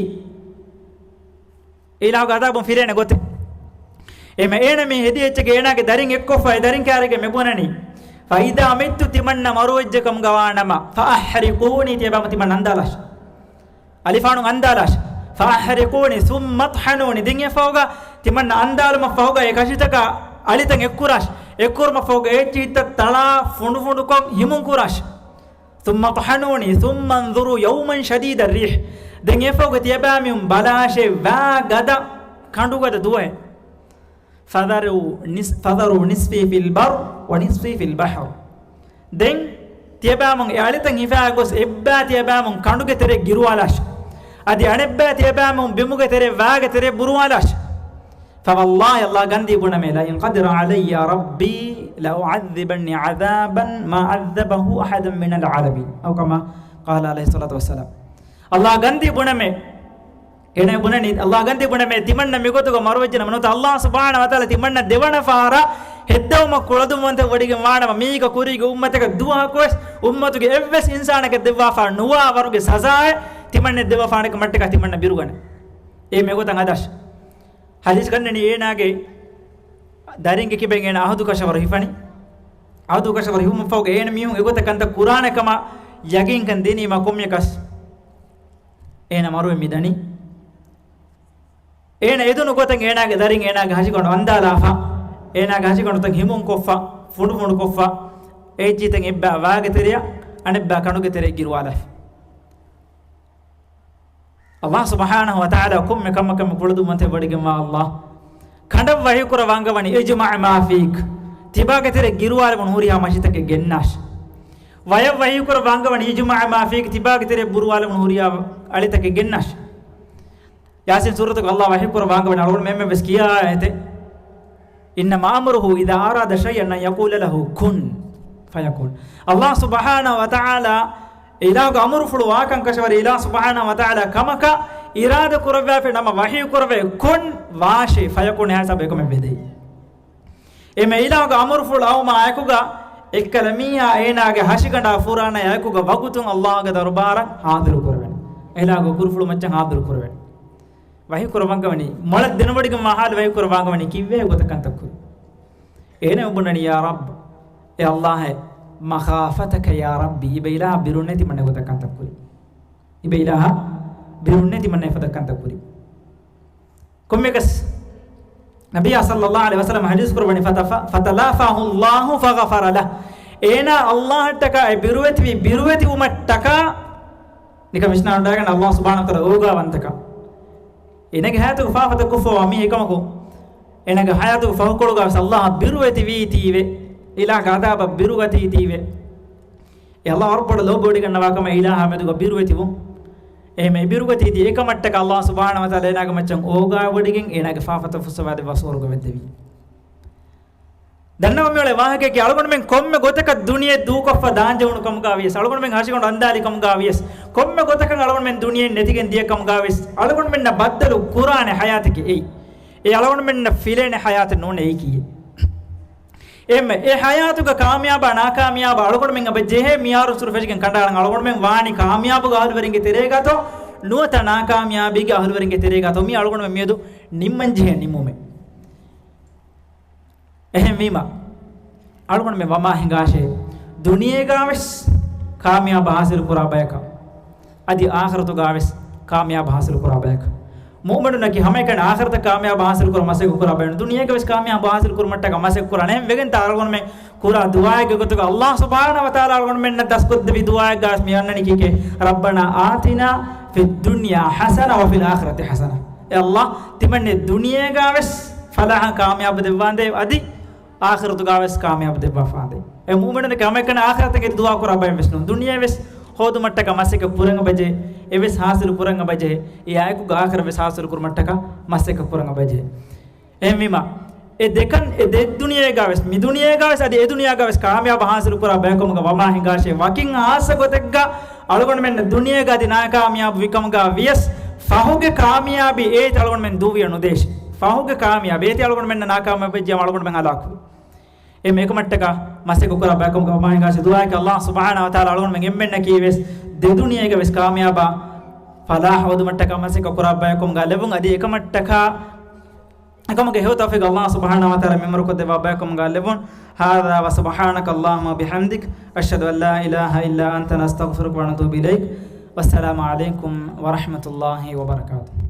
އިލާހުގެ ޢަޛާބުން ފިރޭނެ ގޮތެއް. އެހެމަ އޭނަ މި ހެދި އެއްޗެކޭ އޭނާގެ ދަރިން އެއްކޮށްފަ އެ ދަރިން ކާރިގެ މި ބުނަނީ، فإذا مت، ތިމަންނަ މަރުވެއްޖެ ކަމުގަ ވާނަމަ، فأحرقوني، ތިޔަބައިމީހުން ތިމަންނަ އަންދާލާށި. އަލިފާނުން އަންދާލާށި. فأحرقوني ثم اطحنوني. ދެން އެފަހުގަ ތިމަންނަ އަންދާލުމަށްފަހުގަ އެ ކަށިތަކާ އަލިތައް އެއްކުރާށި. އެއްކުރުމަށްފަހުގަ އެ އެއްޗިހިތައް ތަޅާ ފުނޑުފުނޑުކޮށް ހިމުން ކުރާށި. ثم اطحنوني ثم انظروا يوما شديد الريح. ދެން އެފަހުގަ ތިޔަބައިމީހުން ބަލާށޭ ވާ ގަދަ، ކަނޑުގަދަ ދުވަހެއް. فذروا نص-، فذروا نصفي في البر ونصفي في البحر. ދެން ތިޔަބައިމީހުން އެ އަލިތައް ހިފާ ގޮސް އެއްބައި ތިޔަބައިމީހުން ކަނޑުގެ ތެރެއަށް ގިރުވާލާށި. އަދި އަނެއްބައި ތިޔަބައިމީހުން ބިމުގެ ތެރެއަށް ވާގެ ތެރެއަށް ބުރުވާލާށި. فوالله، އައްލާހު ގަންދީ ބުނަމޭ، لئن قدر علي ربي لأعذبني عذابا ما عذبه أحدا من العالمين، أو كما قال عليه الصلاة والسلام. އައްލާހު ގަންދީ ބުނަމޭ، އޭނަ ބުނަނީ، އައްލާހު ގަންދީ ބުނަމޭ، ތިމަންނަ މިގޮތުގަ މަރުވެއްޖެނަމަ، ނުވަތަ އައްލާހު ސުބްޙާނަހޫ ވަތަޢާލާ ތިމަންނަ ދެވަނަ ފަހަރަށް ހެއްދެވުމަށް ކުޅަދުންވަންތަ ވޮޑިގެން ވާނަމަ، މީގަ ކުރީގެ އުއްމަތަކަށް ދުވަހަކުވެސް އުއްމަތުގެ އެއްވެސް އިންސާނަކަށް ދެއްވާފާ ނުވާ ވަރުގެ ސަޒާއެއް ތިމަންނަ ދެއްވާފާނެ ކަމަށްޓަކާ ތިމަންނަ ބިރުގަނެ. އެ މެގޮތަށް ހަދާށި. ޙަދީޘް ގަންނަނީ އޭނާގެ ދަރިންގެ ކިބައިން އޭނާ އަހުދު ކަށަވަރު ހިފަނީ. އަހުދު ކަށަވަރު ހިފުމަށްފަހުގަ އޭނަ މީހުން އެގޮތަށް ކަންތައް ކުރާނެ ކަމަށް ޔަގީންކަން ދިނީމަ ކޮންމެއަކަސް އޭނަ މަރުވެ މިދަނީ. އޭނަ އެދުނު ގޮތަށް އޭނާގެ ދަރިން އޭނާގެ ހަށިގަނޑު އަންދާލާފަ. އޭނާގެ ހަށިގަނޑުތައް ހިމުން ކޮށްފަ، ފުނޑު ފުނޑު ކޮށްފަ، އެއްޗިތައް އެއްބައި ވާގެ ތެރެއަށް، އަނެއްބައި ކަނޑުގެ ތެރެއަށް ގިރުވާލައިފި. އަﷲ ސުބްޙާނަހޫ ވަތަޢާލާ ކޮންމެ ކަމަކަށް ކުޅަދުންވަންތައް ވޮޑިގެންވާ އަﷲ. ކަނޑަށް ވަޙީކުރައްވާ ވަންގަވަނީ، اجمع ما فيك، ތިބާގެ ތެރެއަށް ގިރުވާލެވުނު ހުރިހާ މަށިތަކެއް ގެންނާށި. ވަޔަށް ވަޙީކުރައްވާ ވަންގަވަނީ، اجمع ما فيك، ތިބާގެ ތެރެއަށް ބުރުވާލެވުނު ހުރިހާ އަޅިތަކެއް ގެންނާށި. ޔާސީން ސޫރަތުގަ އަﷲ ވަޙީކުރައްވާ ވަންގަވަނީ، އަޅުގަނޑު އެންމެން ވެސް ކިޔާ އާޔަތެއް. إنما أمره إذا أراد شيئا أن يقول له كن فيكون. އަﷲ ސުބްޙާނަހޫ ވަތަޢާލާ އިލާހުގެ އަމުރުފުޅު ވާކަން ކަށަވަރެ، އިލާހު ސުބްޙާނަހޫ ވަތަޢާލާ ކަމަކަށް އިރާދަ ކުރައްވާފި ނަމަ ވަޙީ ކުރައްވައި، كن، ވާށޭ، فيكون، އެހާ ހިސާބަށް އެކަމެއް ވެދެވި. އެމެ އިލާހުގެ އަމުރުފުޅު އައުމާ އެކުގަ އެއްކަލަ މީހާ އޭނާގެ ހަށިގަނޑާ ފުރާނަޔާ އެކުގަ ވަގުތުން އަﷲގެ ދަރުބާރަށް ޙާޟިރު ކުރެވެން. އިލާހުގެ ކުރުފުޅު މައްޗަށް ޙާޟިރު ކުރެވެން. ވަޙީ ކުރައްވަންގަވަނީ، މޮޅަށް ދެނެވޮޑިގެންވާ ޙާލު ވަޙީ ކުރައްވާންގަވަނީ ކިއްވެހޭ ގޮތަކަށް ކަންތައް ކުރީ. އޭނަ ބުނަނީ، يا رب، އޭ އަﷲއޭ، مخافتك يا ربي، އިބަ އިލާހަށް ބިރުންނެތި މަންނަ ގޮތަކަށް ކަންތައް ކުރީ. އިބަ އިލާހަށް ބިރުންނެތި މަންނަ ގޮތަކަށް ކަންތައް ކުރީ. ކޮންމެއަކަސް ނަބިއްޔާ ޞައްލައްލާހު ޢަލައިހި ވަސައްލަމަ ޙަދީޘް ކުރައްވަނީ، ފަތަފަ-، فَتَلَافَاهُ اللَّهُ فَغَفَرَ لَهُ. އޭނާ އަﷲއަށްޓަކާ އެ ބިރުވެތިވި ބިރުވެތިވުމަށްޓަކާ ނިކަން ވިސްނާ ހުންނާނެ އަﷲ ސުބްޙާނަހޫ ވަތަޢާލާ އޯގާވަންތަކަށް. އޭނާގެ ޙަޔާތުގެ ފާފަތައް ކޮށްފަވާ މީހެއް ކަމަކު، އޭނާގެ ޙަޔާތުގެ ފަހުކޮޅުގަ ވެސް އަﷲއަށް ބިރުވެތިވީތީވެ، އިލާހުގެ ޢަޛާބަށް ބިރުގަތީތީވެ، އެ އަﷲ ވަރަށް ބޮޑަށް ލޯބިވޮޑިގަންނަވާ ކަމަށް އިލާހާ މެދުގަ ބިރުވެތިވުން. އެހެން އެ ބިރުގަތީތީ އެކަމަށްޓަކާ އަﷲ ސުބްޙާނަހޫ ވަތަޢާލާ އޭނާގެ މައްޗަށް އޯގާވޮޑިގެން އޭނާގެ ފާފަތައް ފުއްސަވާދެއްވާ ސުވަރުގަ ވެއްދެވީ. ދަންނަވަން މިއުޅޭ ވާހަކައަކީ އަޅުގަނޑުމެން ކޮންމެ ގޮތަކަށް ދުނިޔެ ދޫކޮށްފަ ދާންޖެހުނު ކަމުގަ ވިޔަސް، އަޅުގަނޑުމެން ހަށިގަނޑު އަންދާލި ކަމުގަ ވިޔަސް، ކޮންމެ ގޮތަކަށް އަޅުގަނޑުމެން ދުނިޔެއިން ނެތިގެން ދިޔަ ކަމުގަ ވިޔަސް، އަޅުގަނޑުމެންނަށް ބައްދަލު ކުރާނެ ޙަޔާތަކީ އެއީ. އެ އަޅުގަނޑުމެންނަށް ފިލޭނެ ޙަޔާތެއް ނޫނޭ އެއީ ކީއެއް. އެހެންވެ، އެ ޙަޔާތުގަ ކާމިޔާބާ ނާކާމިޔާބާ އަޅުގަނޑުމެން އެބަ ޖެހޭ މިހާރު އުސޫރު ފެށިގެން ކަނޑައަޅަން. އަޅުގަނޑުމެން ވާނީ ކާމިޔާބުގެ އަހުލުވެރިންގެ ތެރޭގަތޯ ނުވަތަ ނާކާމިޔާބީގެ އަހުލުވެރިންގެ ތެރޭގަތޯ؟ މީ އަޅުގަނޑުމެން މިއަދު ނިންމަން ޖެހޭ ނިންމުމެއް. އެހެންވީމަ، އަޅުގަނޑުމެން ވަމާ ހިނގާށޭ، ދުނިޔޭގަވެސް ކާމިޔާބު ހާސިލު ކުރާ ބަޔަކަށް، އަދި އާޚިރަތުގަވެސް ކާމިޔާބު ހާސިލު ކުރާ ބަޔަކަށް. މުއުމިނުންނަކީ ހަމައެކަނި އާޚިރަތަށް ކާމިޔާބު ހާސިލު ކުރަން މަސައްކަތް ކުރާ ބަޔަކު. ދުނިޔޭގަވެސް ކާމިޔާބު ހާސިލު ކުރުމަށްޓަކަ މަސައްކަތް ކުރާނެ. އެހެން ވެގެންތާ އަޅުގަނޑުމެން ކުރާ ދުޢާއެއްގެ ގޮތުގަ އަﷲ ސުބްޙާނަހޫ ވަތަޢާލާ އަޅުގަނޑުމެންނަށް ދަސްކޮށްދެއްވި ދުޢާއެއްގަވެސް މި އަންނަނީ ކީކޭ؟ رَبَّنَا آتِنَا فِي الدُّنْيَا حَسَنَةً وَفِي الْآخِرَةِ حَسَنَةً. އޭ އަﷲ، ތިމަންނެ ދުނިޔޭގަވެސް ފަލާޙަށް ކާމިޔާބު ދެއްވާނދޭ، އަދި އާޚިރަތުގަވެސް ކާމިޔާބު ދެއްވާފާނދޭ. އެ މުއުމިނުންނަކީ ހަމައެކަނި އާޚިރަތަށް ދުޢާ ކުރާ ބައެއް ވެސް ނޫން. ދުނިޔެ ވެސް ހޯދުމަށްޓަކަ މަސައްކަތް ކުރަން އެބަޖެހޭ، އެވެސް ހާސިލު ކުރަން އެބަޖެހޭ، އެއާއެކު އާޚިރަތް ވެސް ހާސިލު ކުރުމަށްޓަކަ މަސައްކަތް ކުރަން އެބަޖެހޭ. އެހެންވީމަ، އެ ދެކަން އެ ދެ ދުނިޔޭގަވެސް، މި ދުނިޔޭގަވެސް އަދި އެ ދުނިޔާގަވެސް ކާމިޔާބު ހާސިލު ކުރާ ބަޔަކު ކަމުގަ ވަމާ ހިނގާށޭ. ވަކިން ހާއްސަ ގޮތެއްގަ އަޅުގަނޑުމެން ދުނިޔޭގަ އަދި ނާކާމިޔާބު ވި ކަމުގަ ވިޔަސް، ފަހުގެ ކާމިޔާބީ އޭތި އަޅުގަނޑުމެން ދޫވިޔަ ނުދޭށޭ. ފަހުގެ ކާމިޔާބީ އޭތި އަޅުގަނޑުމެންނަށް ނާކާމިޔާބު ވެއްޖިޔާމަ އަޅުގަނޑުމެން ހަލާކުވޭ. އެ މި އެކަމަށްޓަކާ މަސައްކަތް ކުރާ ބަޔަކު ކަމުގަ ވަމާ ހިނގާށޭ. ދުޢާއަކީ އަﷲ ސުބްޙާނަހޫ ވަތަޢާލާ އަޅުގަނޑުމެން އެންމެންނަކީ ވެސް ދެ ދުނިޔޭގަ ވެސް ކާމިޔާބާ ފަލާޙް ހޯދުމަށްޓަކާ މަސައްކަތް ކުރާ ބަޔަކު ކަމުގަ ލެއްވުން. އަދި އެކަމަށްޓަކާ އެކަމުގެ ހެޔޮ ތައުފީޤު އަﷲ ސުބްޙާނަހޫ ވަތަޢާލާ މިންވަރުކޮށްދެއްވާ ބަޔަކު ކަމުގަ ލެއްވުން. هذا وسبحانك اللهم وبحمدك، أشهد أن لا إله إلا أنت، نستغفرك ونتوب إليك. والسلام عليكم ورحمة الله وبركاته.